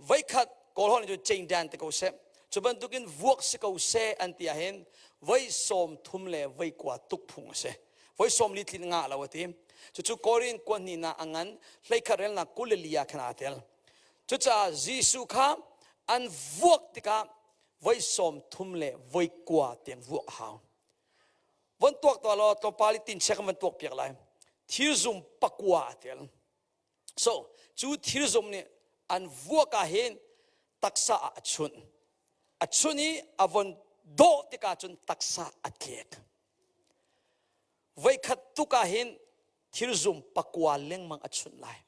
voikhat Kawl cu chain dan te ko seh cu bantukin vuak si ko seh an ti ahhin voi 30 le voi kua tuk phung a si voi sawm li tlin nga lo a ti cucu Korin kuahnih na a ngan hleikhat relnak 22 ah khan aa tel Cucaah Jesuh kha an vuak tikah voi 30 le voi kua tiang vuak a hau. Von tuak tuah law tlawmpal i tin chek van tuak piak lai. Thirzum pakua a tel. So, cu thirzum nih an vuak ah hin taksa ah a chunh. A chunh i a von dawh tikah cun taksa a tlek. Voikhat tuk ah hin thirzum pakua lengmang a chunh lai.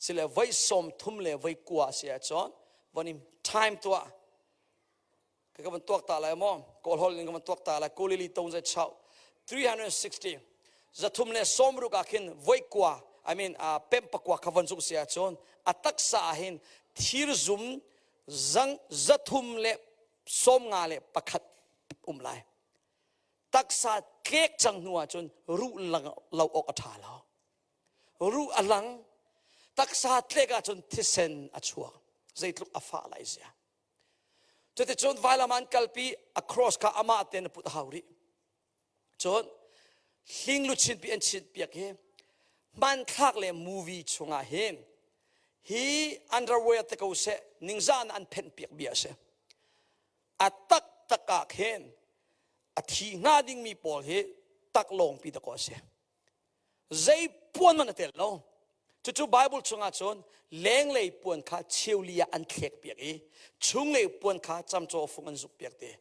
Sile voi 30 le voi kua a si ahcun von in time tuah ka van tuak ta lai maw kawl hol in ka van tuak ta lai kulili ton zai chau 360 zathum le sawmruk ah khin voi kua I mean uh, pem pakua kha von zuk si ahcun a taksa ah hin thirzum zang zathum le sawmnga le pakhat um lai taksa tlek cang hnu ahcun ruh lang lo awk a ṭha lo Ruh a lang. Taksa tlek ahcun thisen a chuak. Zeitluk a fah lai zia. Cuticun vailam an kalpi a cross kha amah tein a put a hau rih. Cun hling luchin pi an chinh piak hi hmanthlak le movie chungah hin hi underwear te ko seh ningzah an phenh piak bia a si. A taktak ah khin. A thi hnga dingmi pawl hi taklawngpi dakaw a si. Zei puan man a tel lo. Cucu Bible chungah cun lenglei puan kha cheuli ah an thlek piak i chunglei puan kha camcaw fung an zuk piak te.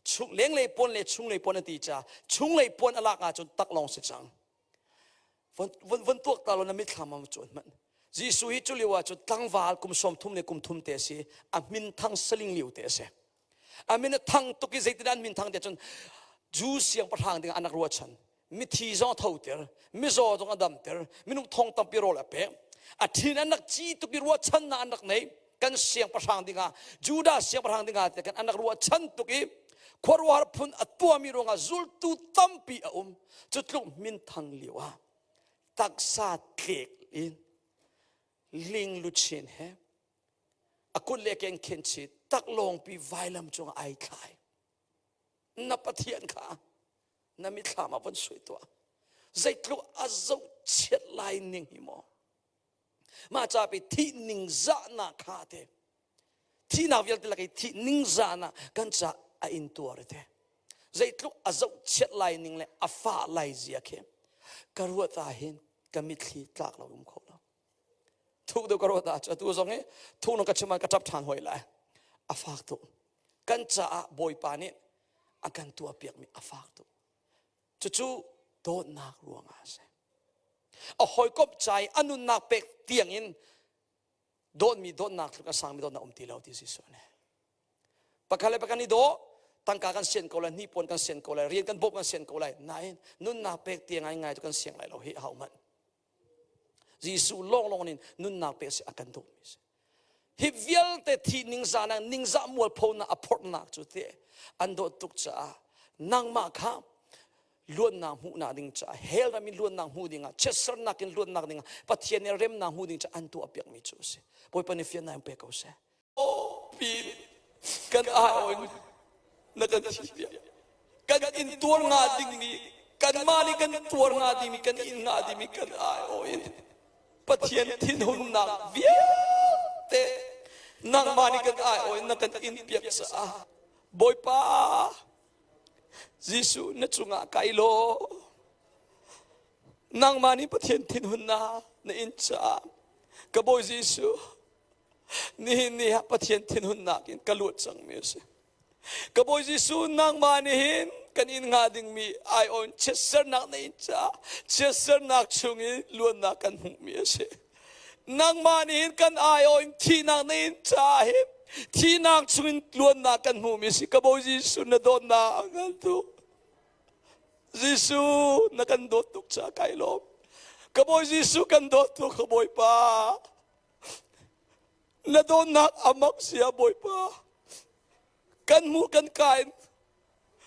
Chung, lenglei puan le chunglei puan an ti ca chunglei puan a lak ahcun taklawng si cang. Von, von, von tuak ta lo na mitthlam ah cuan hmanh. Jesuh hi cu lio ah cun tlangval kum 30 le kum thum te a si. A min thang saling lio te a si. A min a thang tuk i zeitindah an min thang te cun Jew siangpahrang ding ah an rak ruahchan. Mithi zong a thoter, mizaw zong a damter, minung thong tampi rawl a pek. A thin an rak ci tuk i ruahchannak an rak nei. Kan siangpahrang dingah, Judah siangpahrang dingah te kan an rak ruahchan tuk i khuaruahhar phun a tuahmi ruangah zultu tampi a um. Cu tluk minthang lio ah taksa tlek in ling luchin he a kut le ke in khenchit taklawngpi vailam cungah ai thlai. Na Pathian kha na mithlam ah von sui tuah. Zeitluk a zohchiat lai ning hi maw? Mah ca pi thih ningzahnak kha te thihnak vialte lak i thih ningzahnak kan ca a in tuar te. Zeitluk a zohchiat lai ning le a fah lai zia khi ka ruat ah hin ka mitthli tlak lo um kho lo. Thuk deuh ka ruat ah atu zong hi thuk nung ka chim ah ka ṭap ṭhan hoi lai. A fak tuk. Kan caah Bawipa nih a kan tuahpiakmi a fak tuk. Cucu dawtnak ruangah a si. A hawikom ca i a nunnak pek tiangin dawtmi dawtnak tluk a sangmi dawtnak um ti lo ti Jesuh nih. Pakhat le pakhat i daw, tangka kan sian ko lai, hnipuan kan sian ko lai, rian kan bawmh kan sian ko lai. Nain nunnak pek tiang ngai ngai cu kan siang lai lo hi hau hmanh. Jesuh lawnglawng in nunnak pek si a kan duhmi si. Hi vialte thi ningzah ningzah mualphonak a phorhnak cu te an dawt tuk caah nangmah kha luatnak hmuhnak ding caah hell ram in luatnak hmuh dingah chiatsernak in luatnak dingah Pathian nih remnak hmuh ding caah an tuah piakmi cu a si. Bawipa nih fiannak in pe ko seh. Pi kan aiawh in na kan thihpiak. Kan in tuar nga dingmi kanmah nih kan tuar nga dingmi kan in nga dingmi kan aiawh in Pathian thinhunnak vialte nangmah nih kan aiawh in na kan in piak caah Bawipa Jesuh na cungah kai law nangmah nih Pathian thinhunnak na in caah ka Bawi Jesuh Nihin ni ah Pathian thinhunnak in ka luat cangmi a si. Ka Bawi Jesuh nangmah nih hin kan in hnga dingmi aiawn chiatsernak na in caah chiatsernak chungin luatnak kan hmuhmi a si. Nangmah nih hin kan aiawh in thihnak na in caah hin thihnak chungin luatnak kan hmuhmi a si. Ka Bawi Jesuh na dawtnak a ngan tuk. Jesuh na kan dawt tuk caah kai lawm. Ka Bawi Jesuh kan dawt tuk ka Bawipa. Na dawtnak a mak sia Bawipa. Kan hmuh kan ka in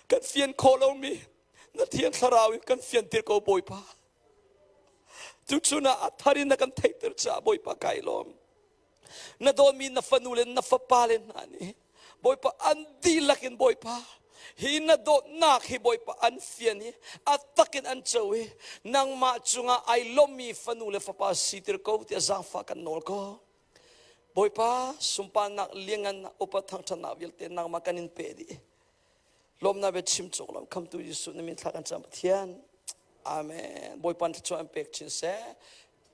kan fian khawh lomi na thiang thlarau in kan fianter ko Bawipa. Tuchun ah a thar in na kan theihter caah Bawipa kai lawm. Na dawtmi na fanu le na fapa le hna nih Bawipa an dihlak in Bawipa hi na dawtnak hi Bawipa an fian i a tak in an co i nangmah cungah ai lawmmi fanu le fapa sitir ko tiah zaangfah kan nawl ko. Bawipa sunparnak liangan upat thangṭhatnak vialte nangmah kan in pe dih. Lawmnak bia chim cawk lo khamtu Jesuh na min thla kan cam Pathian. Amen. Bawipa thluachuah in pek chin seh.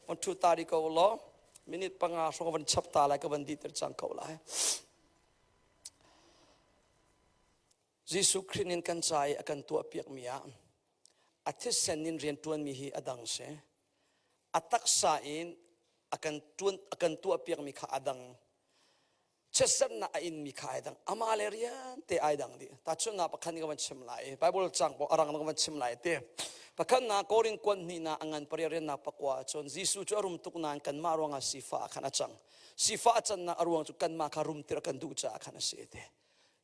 Van ṭhu ta rih ko law minute panga hrawng van chap ta lai ka van dihter cang ko lai. Jesuh Khrih nin kan ca i a kan tuahpiakmi ah a thisen in rianṭuanmi hi a dang si. A taksa in a kan ṭuan a kan tuahpiakmi kha a dang. Chiatserhnak a inmi kha ai dang. Amah le rian te ai dang dih. Tahchunhnak pakhat ka van chim lai. Bible cang pawh a rang ka van chim lai te. Pakhat na Korin kuan hnih na a ngan pariat riannak pakua ahcun Jesuh cu a rum tuk nain kanmah ruangah sifah ah khan a cang. Sifah a cannak a ruang cu kanmah kha rumtir a kan duh caah khan a si te.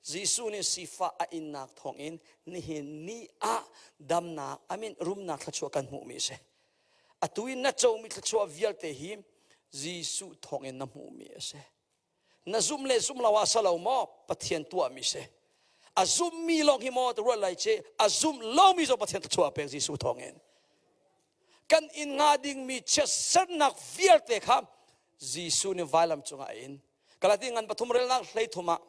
Jesuh nih sifah a innak thawngin nihin ni ah damnak, I mean rumnak thluachuah kan hmuhmi a si. Atu in na comi thluachuah vialte hi Jesuh thawngin na hmuhmi a si. Na zumh le zumh lo ah salo maw Pathian tuahmi si. A zummi lawng hi maw ruat lai ci a zum lomi zong Pathian thluachuah pek Jesuh thawngin. Kan in nga dingmi chiatsernak vialte kha Jesuh nih vailam cungah a in. Galati ngan pathum relnak hlei thum ah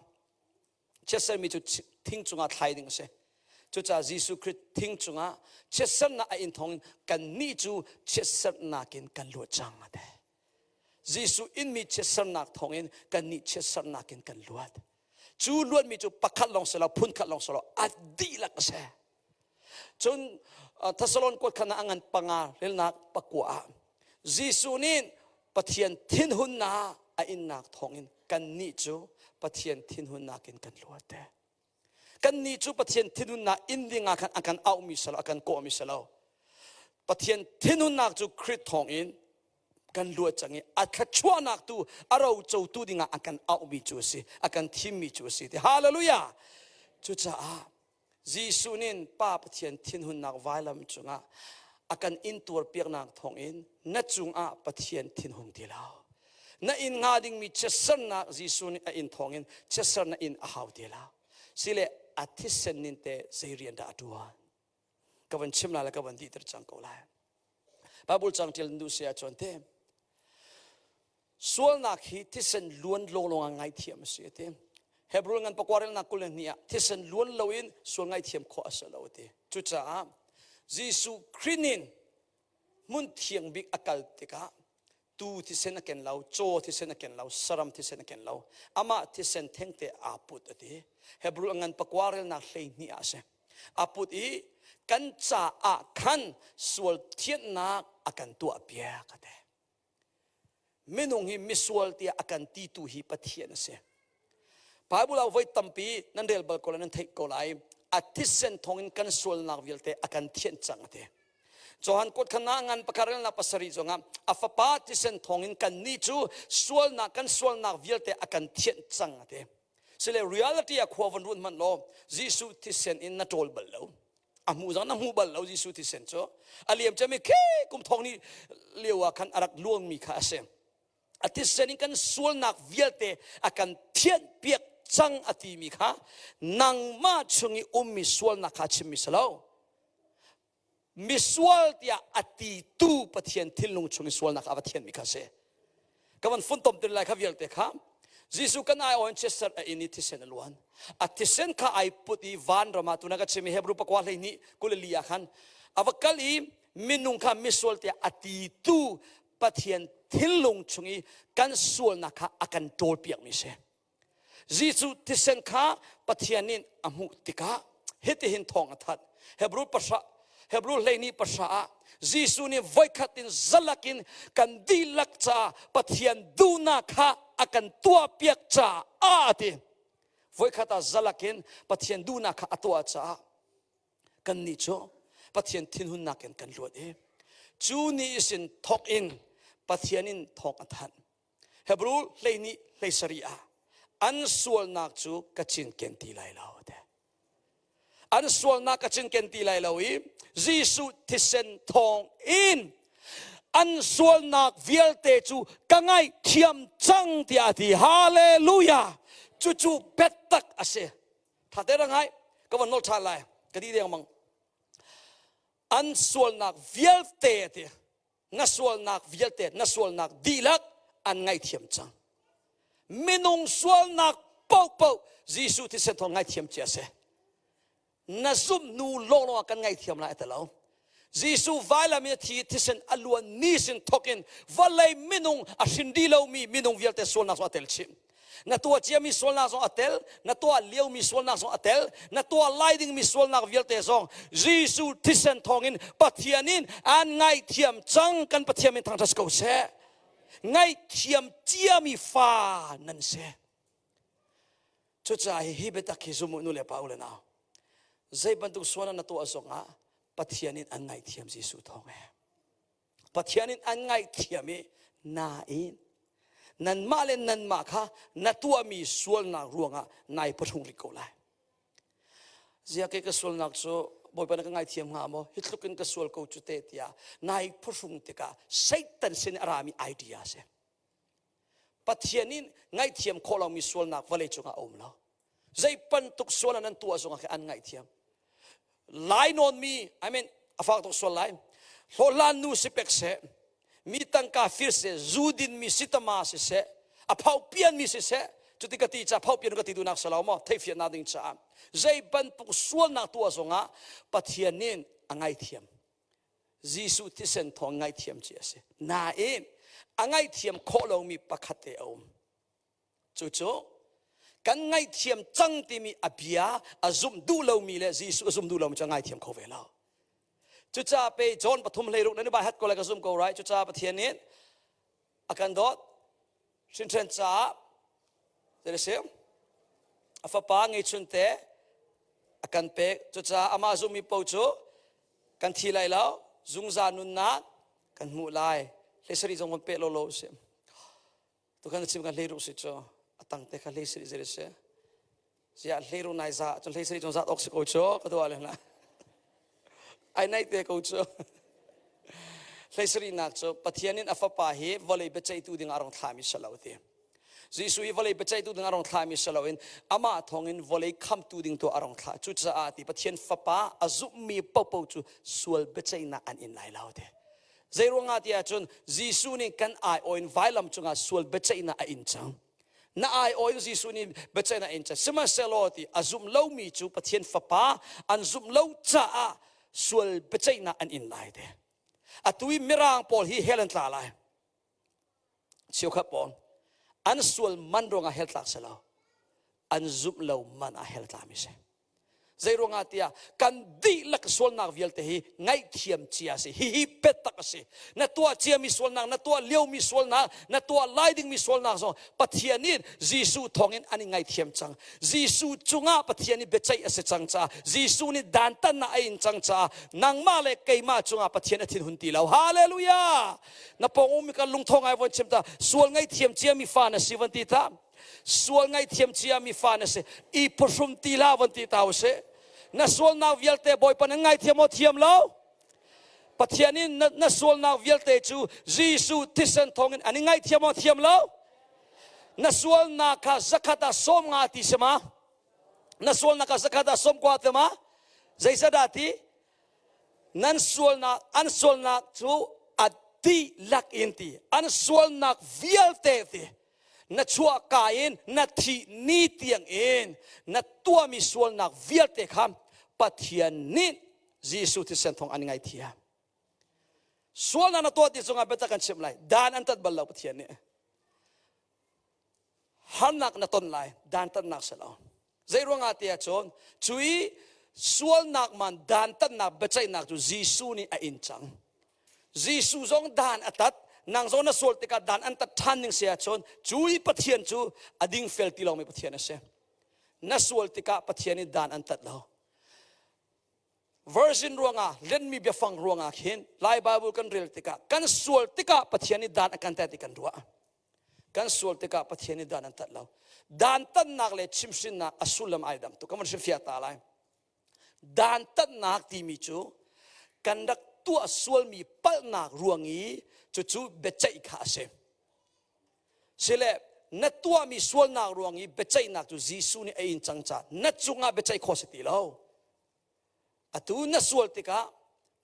chiatsermi cu thing cungah thlai ding a si. Cucaah Jesuh Khrih thing cungah chiatsernak a in thawngin kannih cu chiatsernak in kan luat cang a ti. Jesuh inmi chiatsernak thawngin kannih chiatsernak in kan luat. Cu luatmi cu pakhat lawng si lo, phunkhat lawng si lo, a dihlak a si. Cun Thessalon kuat khan ah a ngan panga relnak pakua ah Jesuh nih Pathian thinhunnak a innak thawngin kannih cu Pathian thinhunnak in kan luat te. Kannih cu Pathian thinhunnak in ding ah khan a kan auhmi si lo, a kan kawhmi si lo. Pathian thinhunnak cu Khrih thawngin kan luat cang i a thluachuahnak tu a rocotu dingah a kan auhmi cu a si, a kan thimmi cu a si. Ti hallelujah! Cucaah Jesuh nih Pa Pathian thinhunnak vailam cungah a kan intuar piaknak thawngin na cungah Pathian thinhung ti lo. Na inn hnga dingmi chiatsernak Jesuh nih a inn thawngin chiatsernak inn a hau ti lo. Sile a thisen nin te zei rian dah a ṭuan? Ka van chim lai le ka van dihter cang ko lai. Bible cang ṭial duh si ahcun te Sualnak hi thisen luan lawnglawng ah ngaithiam a si a ti. Hebrew ngan pakua relnak 22 ah thisen luan loin sual ngaithiam khawh a si lo a ti. Cucaah Jesuh Khrih nih hmun thiang bik a kal tikah tuu thisen a ken lo, caw thisen a ken lo, saram thisen a ken lo, amah thisen thengte aa put a ti. Hebrew ngan pakua relnak 12 ah a si. A put i kan caah khan sual thianhnak a kan tuah piak a ti. Minung hi misual tiah a kan titu hi Pathian a si. Bible ah voi tampi nan rel bal ko lai nan theih ko lai. A thisen thawngin kan sualnak vialte a kan thianh cang a ti. Johan kuat khan ah ngan pakhat relnak pasarih zongah a fapa thisen thawngin kan nih cu sualnak kan sualnak vialte a kan thianh cang a ti. Sile reality ah khua von ruat hmanh law Jesuh thisen in na ṭawl bal lo. A hmu zong na hmu bal lo Jesuh thisen cu a liam cami khi kum thong ni lio ah khan a rak luangmi kha a si. A thisen in kan sualnak vialte a kan thianh piak cang a timi kha nangmah chung i ummi sualnak kha a chimmi si lo. Misual tiah a titu Pathian thinlung chung i sualnak a va thianmi kha a si. Ka van funtom tin lai kha vialte kha Jesuh kan ai on chiatserh a in i thisen a luan. A thisen kha ai put i vanram ah tuna ka chim i Hebrew pakua 12 kulili ah khan a va kal i minung kha misual tiah a titu Pathian thinlung chung i kan sualnak kha a kan ṭawlpiakmi si. Jesuh thisen kha Pathian nih a hmuh tikah hitihin thawng a thanh. Hebrew pahra Hebrew 12 pahra ah Jesuh nih voikhat in zalak in kan dihlak caah Pathian duhnak kha a kan tuahpiak caah a ti. Voikhat ah zalak in Pathian duhnak kha a tuah caah kannih cu Pathian thinhunnak in kan luat i cu ni sin thawk in Pathian in thawng a thanh. Hebrew 12 17 ah an sualnak cu ka cinken ti lai lo te. An sualnak ka cinken ti lai lo i Jesuh thisen thawng in an sualnak vialte cu ka ngaihthiam cang tiah a ti. Hallelujah! Cucu biatak a si. Tha te ra ngai ka van nol ṭhan lai ka di deng mang. An sualnak vialte a ti. Na sualnak vialte na sualnak dihlak an ngaihthiam cang minung sualnak paohpaoh Jesuh thisen thawng ngaihthiam cia si na zumh hnu lawnglawng ah kan ngaihthiam lai ti lo Jesuh vailam in a thi thisen a luan ni sin thawk in vawlei minung a hrin dih lomi minung vialte sualnak zong a tel chih na tuah ciami sualnak zong a tel na tuah liomi sualnak zong a tel na tuah lai dingmi sualnak vialte zong Jesuh thisen thawngin Pathian in an ngaihthiam cang kan Pathian min thangṭhat ko seh ngaihthiam ciami fa nan si cucaah hi biatak hi zum nu le pa u le nau zei bantuk sual na tuah zongah Pathian in an ngaihthiam Jesuh thawng he Pathian in an ngaihthiam i nain nanmah le nanmah kha na tuahmi sualnak ruangah nai phuhrung rih ko lai. Zia ke ka sualnak cu Bawipa na ka ngaithiam hnga maw? Hi tluk in ka sual ko cu te tiah nai phuhrung tikah Satan sin a rami idea a si. Pathian in ngaihthiam khawh lomi sualnak vawlei cungah a um lo. Zei bantuk sual an tuah zongah khin an ngaihthiam. Lai nawnmi, I mean, a fak tuk sual lai. Hlawhhlan nu si pek seh, mi tangka fir seh, zu dinmi sitama si seh, a phau pianmi si seh, Cuti ka ti ca phaupian ka ti duhnak si lo maw theihfiannak ding caah zei bantuk sualnak tuah zongah Pathian nih a ngaithiam. Jesuh thisen thawng ngaihthiam ci a si. Nain a ngaihthiam khawh lomi pakhat te a um. Cucu kan ngaihthiam cang timi a bia a zumh duh lomi le Jesuh a zum duh lomi cu a ngaithiam kho ve lo. Cucaah pe John 3:16 nan i bai hat ko lai ka zum ko right. Cucaah Pathian nih a kan dawt hrinhran caah zei a si a fapa ngeichun te a kan pek cucaah amah zummi paoh cu kan thi lai lo zungzal nunnak kan hmuh lai hlei zong kan pe lo lo si tukhan chim kan hlei ruk si cu a tang te kha hlei sari zei si Ziah hleiru nai za cun hlei sari cun zat awk si ko cu ka dua le hna. Ai nai te ko cu. Hlei sari nak cu Pathian in a fapa hi vawlei biaceihtu ding ah rong thlami si lo ti. Jesuh hi vawlei biaceihtu ding ah rong thlami si lo in amah thawng in vawlei khamtu ding tu a rong thlah. Cucaah ti Pathian fapa a zumhmi popo cu sual biaceihnak an in lai lo ti. Zei ruangah ti ahcun Jesuh nih kan aiawh in vailam cungah sual biaceihnak a in cang. Na aiawh in Jesuh nih biaceihnak in cang sihmanhsehlaw ti a zumh lomi cu Pathian Fapa an zumh lo caah sual biaceihnak an in lai te. Atu i Mirang pawl hi hell an tla lai. Cheukhat pawl an sual man ruangah hell tlak si lo. An zumh lo man ah hell tlami si. Zeiruangah tiah kan dihlak sualnak vialte hi ngaihthiam cia a si. Hihi biatak a si. Na tuah ciami sualnak, na tuah liomi sualnak, na tuah lai dingmi sualnak zong Pathian nih Jesuh thawngin an i ngaithiam cang. Jesuh cungah Pathian nih biaceih a si cang caah Jesuh nih dantatnak a in cang caah nangmah le keimah cungah Pathian a thinhun ti lo. Hallelujah! Na pawng ummi ka lungtho ngai von chim ta. Sual ngaihthiam ciami fa na si von ti ta. Sual ngaihthiam ciami fa na si. I phuhrum ti hlah von ti ta usih. Na sualnak vialte Bawipa nan ngaithiam aw thiam lo? Pathian in na, na sualnak vialte cu Jesuh thisen thawngin an i ngaihthiam aw thiam lo? Na sualnak kha zakhat ah 50 ti si ma? Na sualnak kha zakhat ah 90 ti ma? Zeizat dah ti? Nan sualnak an sualnak cu a dihlak in ti. An sualnak vialte ti. Na chuahka in na thih ni tiang in na tuahmi sualnak vialte kha Pathian nih Jesuh thisen thawng an ngaithiam. Sualnak na tuah ti cungah biatak kan chimh lai. Dan an tat bal lo Pathian nih. Harnak na ton lai, dan tatnak si lo. Zei ruangah ti ahcun cui sualnak man dantatnak biaceihnak cu Jesuh nih a in cang. Jesuh zong dan a tat, nang zong na sual tikah dan an tat ṭhan ning si ahcun cui Pathian cu a dingfel ti lomi Pathian a si. Na sual tikah Pathian nih dan an tat lo. Virgin ruangah lenmi biafang ruangah khin Lai Bible kan rel tikah kan sual tikah Pathian nih dan a kan tat ti kan ruah. Kan sual tikah Pathian nih dan an tat lo. Dantatnak le chimhhrinnak a sullam ai dam tuk. Ka van hrilhfiah ta lai. Dantatnak timi cu kan rak tuah sualmi palhnak ruang i cucu biaceih kha a si. Sile na tuahmi sualnak ruang i biaceihnak cu Jesuh nih a in cang caah na cungah biaceih khawh si ti lo. Atu na sual tikah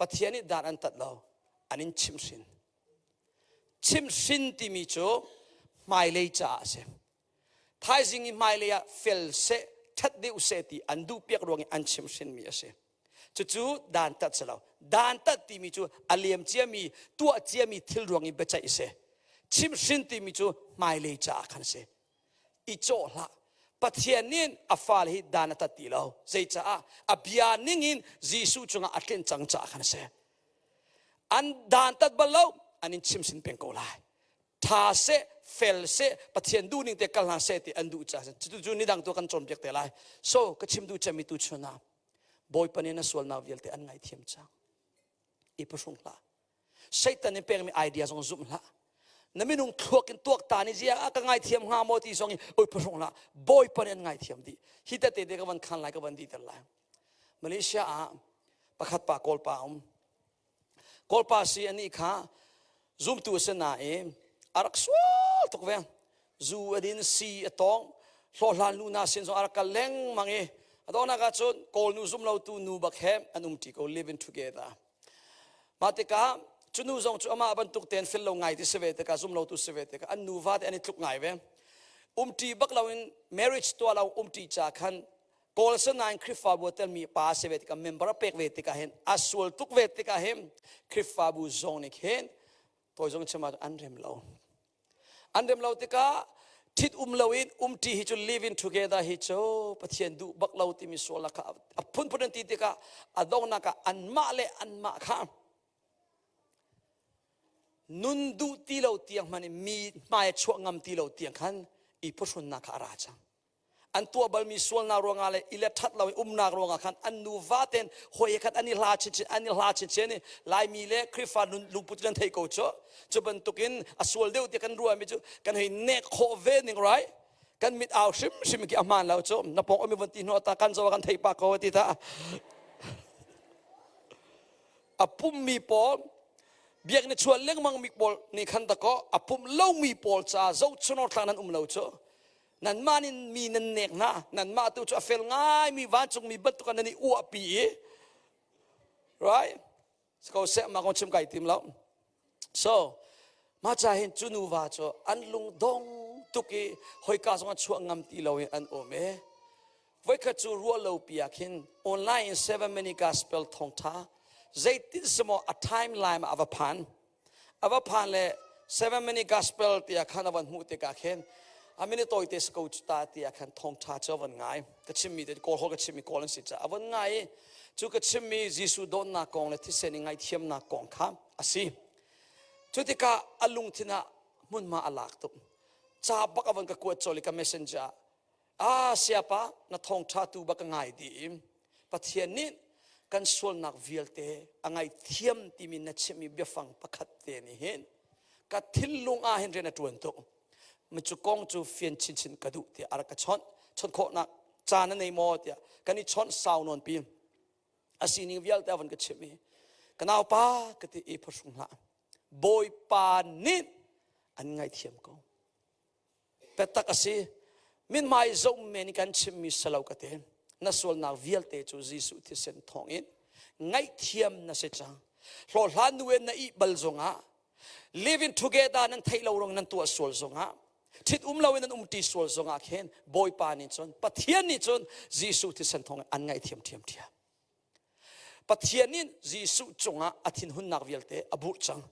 Pathian nih dan an tat lo, an in chimhhrin. Chimhhrin timi cu hmailei caah a si. Thaizing i hmailei ah fel seh, ṭhat deuh seh ti an duhpiak ruang i an chimhhrinmi a si. Cucu dantat si lo. Dantat timi cu a liam ciami, tuah ciami thil ruang i biaceih a si. Chimhhrin timi cu hmailei caah khan a si. I cawh hlah. Pathian nih a fale hi dan a tat ti lo. Zeicaah? A bia ningin Jesuh cungah a tlinh cang caah khan a si. An dantat bal lo, an in chimsin peng ko lai. Tha seh, fel seh, Pathian duh ning te kal hna seh ti an duh caah cutu cu nidang tu kan cawnpiak te lai. So ka chim duh cemmi tu chun ah Bawipa nih na sualnak vialte an ngaithiam cang. I phuhrung hlah. Satan nih pekmi idea zong zumh hlah. Na minung thluak in tuaktan i ziang ah ka ngaithiam hnga maw ti zong i oi phuhrung hlah. Bawipa nih an ngaithiam dih. Hi tete te ka van khan lai ka van dihter lai. Malaysia ah pakhat pa Kawl pa um. Kawl pa si anih kha zumtu a si nain a rak sual tuk ve. Zu a din, si a tawng, hlawhhlan nu hna sin zong a rak kal lengmang i a donghnak ah cun Kawl nu zum lotu nu bak he an um ṭi ko, living together. Mah tikah cu nu zong cu amah bantuk tein fel lo ngai ti si ve tikah zum lotu si ve tikah an nuva te an i tluk ngai ve. Umṭi bak loin marriage tuah lo umṭi ca khan Kawl sinain Khrihfabu a telmi pa a si ve tikah member a pek ve tikah hin a sual tuk ve tikah hin Khrihfabu zong nih khin tawi zong chim ah an rem lo. An rem lo tikah ṭhit um loin umṭi hi cu living together hi cu Pathian duh bak lo timi sual kha a phunphun an ti tikah a donghnak ah anmah le anmah kha nun duh ti lo tiang hmanh in mi hmai chuah ngam ti lo tiang khan i phuhrunnak kha a ra cang. An tuah balmi sualnak ruangah le i le ṭhat lo in umnak ruangah khan an nuva ten hawi khan an i hla chinchin an i hla chinchin i Laimi le Khrihfa lungput nan thei ko cu. Cu bantukin a sual deuh ti kan ruahmi cu kan hei nek khawh ve ning right? Kan mit au hrimhrim khi a hmaan lo cu. Na pawng um i von ti hnu ta kan zo kan thei pa ko ti ta. A pummi pawl biakinn i chuah lengmang mi pawl nih khan dakaw a pum lomi pawl ca zohchunawk thlak nan um lo cu. Nanmah nih mi nan nek hna. Nanmah tu cu a fel ngaimi vancungmi bantuk ah nan i uahpi i right ko seh mah kong chim kai tim lo. So mah ca hin cu nuva cu an lung dong tuk i hoika zong ah chuah ngam ti lo in an um i voikhat cu ruah lo pi ah khin online in 7 minute gospel thawngtha zeitin semaw a timeline ah a va phan. A va phan le 7 minute gospel tiah khan a van hmuh tikah khin a minute tawite si ko cu ta tiah khan thawngtha cu a van ngai. Ka chimmi te Kawl holh ka chimmi Kawl an si caah a van ngai i cu ka chimmi Jesuh dawtnak kong le thisen i ngaihthiamnak kong kha a si. Cu tikah a lungthin ah hmunhma a lak tuk. Ca bak a van ka kuat colh i ka messenger ah Ah, siapa, na thawngṭha tu bak ka ngai dih i Pathian nih kan sualnak vialte a ngaihthiam timi na chimmi biafang pakhat te nih hin ka thinlung ah hin rian a ṭuan tuk. Mi cu kong cu fian chinchin ka duh tiah a rak ka chawnh. Chawnh khawhnak caan na nei maw tiah kan i chawnh sau nawn pi. A sining vialte a van ka chimh i ka naupa ka ti i phuhrung hlah. Bawipa nih an ngaihthiam ko. Biatak a si. Mithmai zoh men in kan chimmi si lo ka ti. Na sualnak vialte cu Jesuh thisen thawngin ngaihthiam na si cang. Hlawhhlan nu in na ih bal zongah living together nan theih lo rong nan tuah sual zongah ṭhit um lo in nan umṭi sual zongah khin Bawipa nih cun Pathian nih cun Jesuh thisen thawngin an ngaihthiam ṭhiamṭhiam. Pathian nih Jesuh cungah a thinhunnak vialte a burh cang.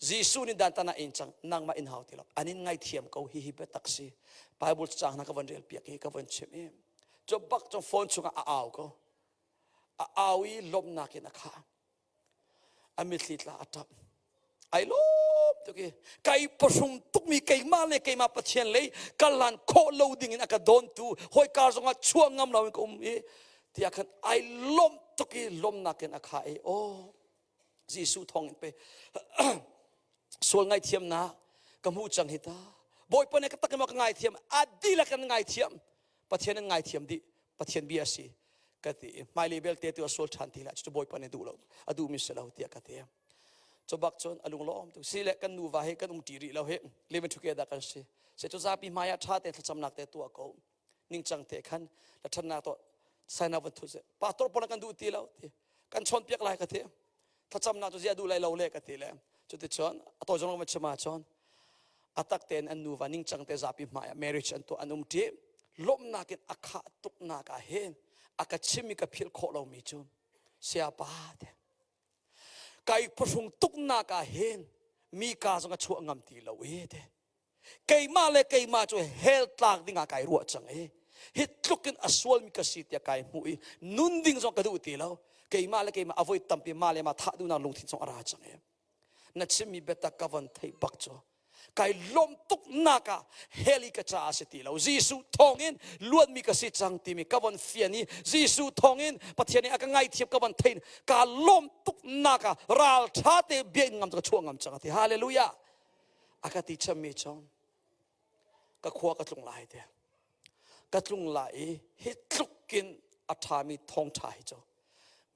Jesuh nih dantan a in cang, nangmah in hau ti lo. An in ngaithiam ko hi hi biatak si. Bible caang hna ka van rel piak i ka van chimh i cu bak cu phone chungah a au ko. A au i lawmhnak in a khah. A mitthli tla a ṭap. Ai lawm tuk i kai pahrum tukmi keimah le keimah Pathian lei kal lan khawh lo ding in a ka dawntu hawikar zongah chuah ngam lo in ka um i tiah khan ai lawm tuk i lawmnak in a khah i aw Jesuh thawng in pe sual ngaithiamnak ka hmuh cang hi ta Bawipa nih ka tak in ka ngaithiam a dihlak in ngaithiam Pathian in ngaithiam dih Pathian bia a si ka ti i hmailei belte tu a sual ṭhan ti lai cu Bawipa nih duh lo a duhmi si lo tiah ka ti. Cu bak cun a lunglawm tuk si le kan nuva hi kan um ṭi rih lo hi living together kan si se cu zapi hmai ah ṭha te thlacamnak te tuah ko ningcang te khan la ṭhatnak to sign up van thu se pastor pawl kan duh ti lo ti kan chawn piak lai ka ti thlacamnak cu zia duh lai lo le ka ti le cuticun a tawi zong ma chim ahcun a tak tein an nuva ningcang te zapi hmai ah marriage an tuah an um ṭi lawmhnak in a khah tuknak ah hin a ka chim i ka philh khawh lomi cu sayapa te kai phuhrung tuknak ah hin mi ka zong a chuah ngam ti lo e te keimah le keimah cu hell tlak ding ah kai ruah cang i hi tluk in a sualmi ka si tiah kai hmuh i nun ding zong ka duh ti lo keimah le keimah a voi tampi mah le mah thah duhnak lungthin zong a ra cang i na chimmi biatak ka von theih bak cu kai lawm tuk nak ah hell i ka caah si ti lo Jesuh thawngin luatmi ka si cang timi ka von fian i Jesuh thawngin Pathian nih a ka ngaithiam ka von thein ka lawm tuk nak ah ral tha te bia in ngam ka chuah ngam cang ati hallelujah a ka ti chammi chong ka khua ka tlung lai te ka tlung lai i hi tlukin a ṭhami thawngṭha hi cu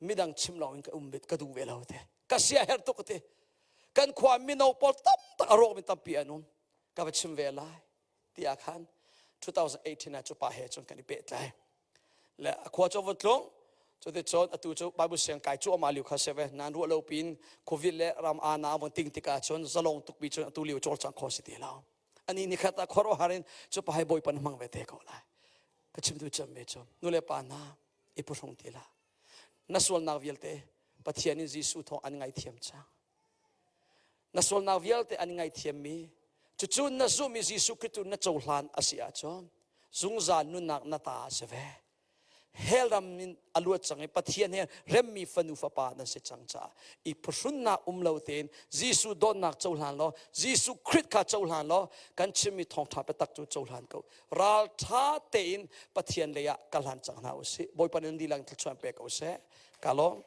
midang chim lawng in ka um ka duh ve lo te ka sia her tuk te kan khua mino pawl tam tak a rawk mi tampi an um ka va chim ve lai tiah khan 2018 ah cu pa he cun kan i pehtlai le a khua cu va tlung cuti cun atu cu Bible siang kai cu ama liu kha se ve nan ruah lo pin covid le ram ana von ting tikah cun zalong tuk bi cun atu liu cawlcang kho si ti lo. Ani ni khat ah khuaruahhar in cu pa hai Bawipa na hmang ve te ko lai. Ka chim tu cem me cu nu le pa hna i phuhrung ti hlah. Na sualnak vialte Pathian in Jesuh thawng an ngaithiam cang. Na sualnak vialte an ngaithiammi cucu na zumh i Jesuh Khrih cu na cohlan a si ahcun zungzal nunnak na ta a si ve. Hell ram in a luat cang i Pathian he remmi fanu fapa nan si cang caah i phuhrunnak um lo tein Jesuh dawtnak cohlan law Jesuh Khrih kha cohlan law kan chimmi thawngṭha biatak cu cohlan ko. Ralṭha tein Pathian lei ah ka hlan cang hna u sih. Bawipa nan dihlak thluachuah pe ko seh. Ka lawm.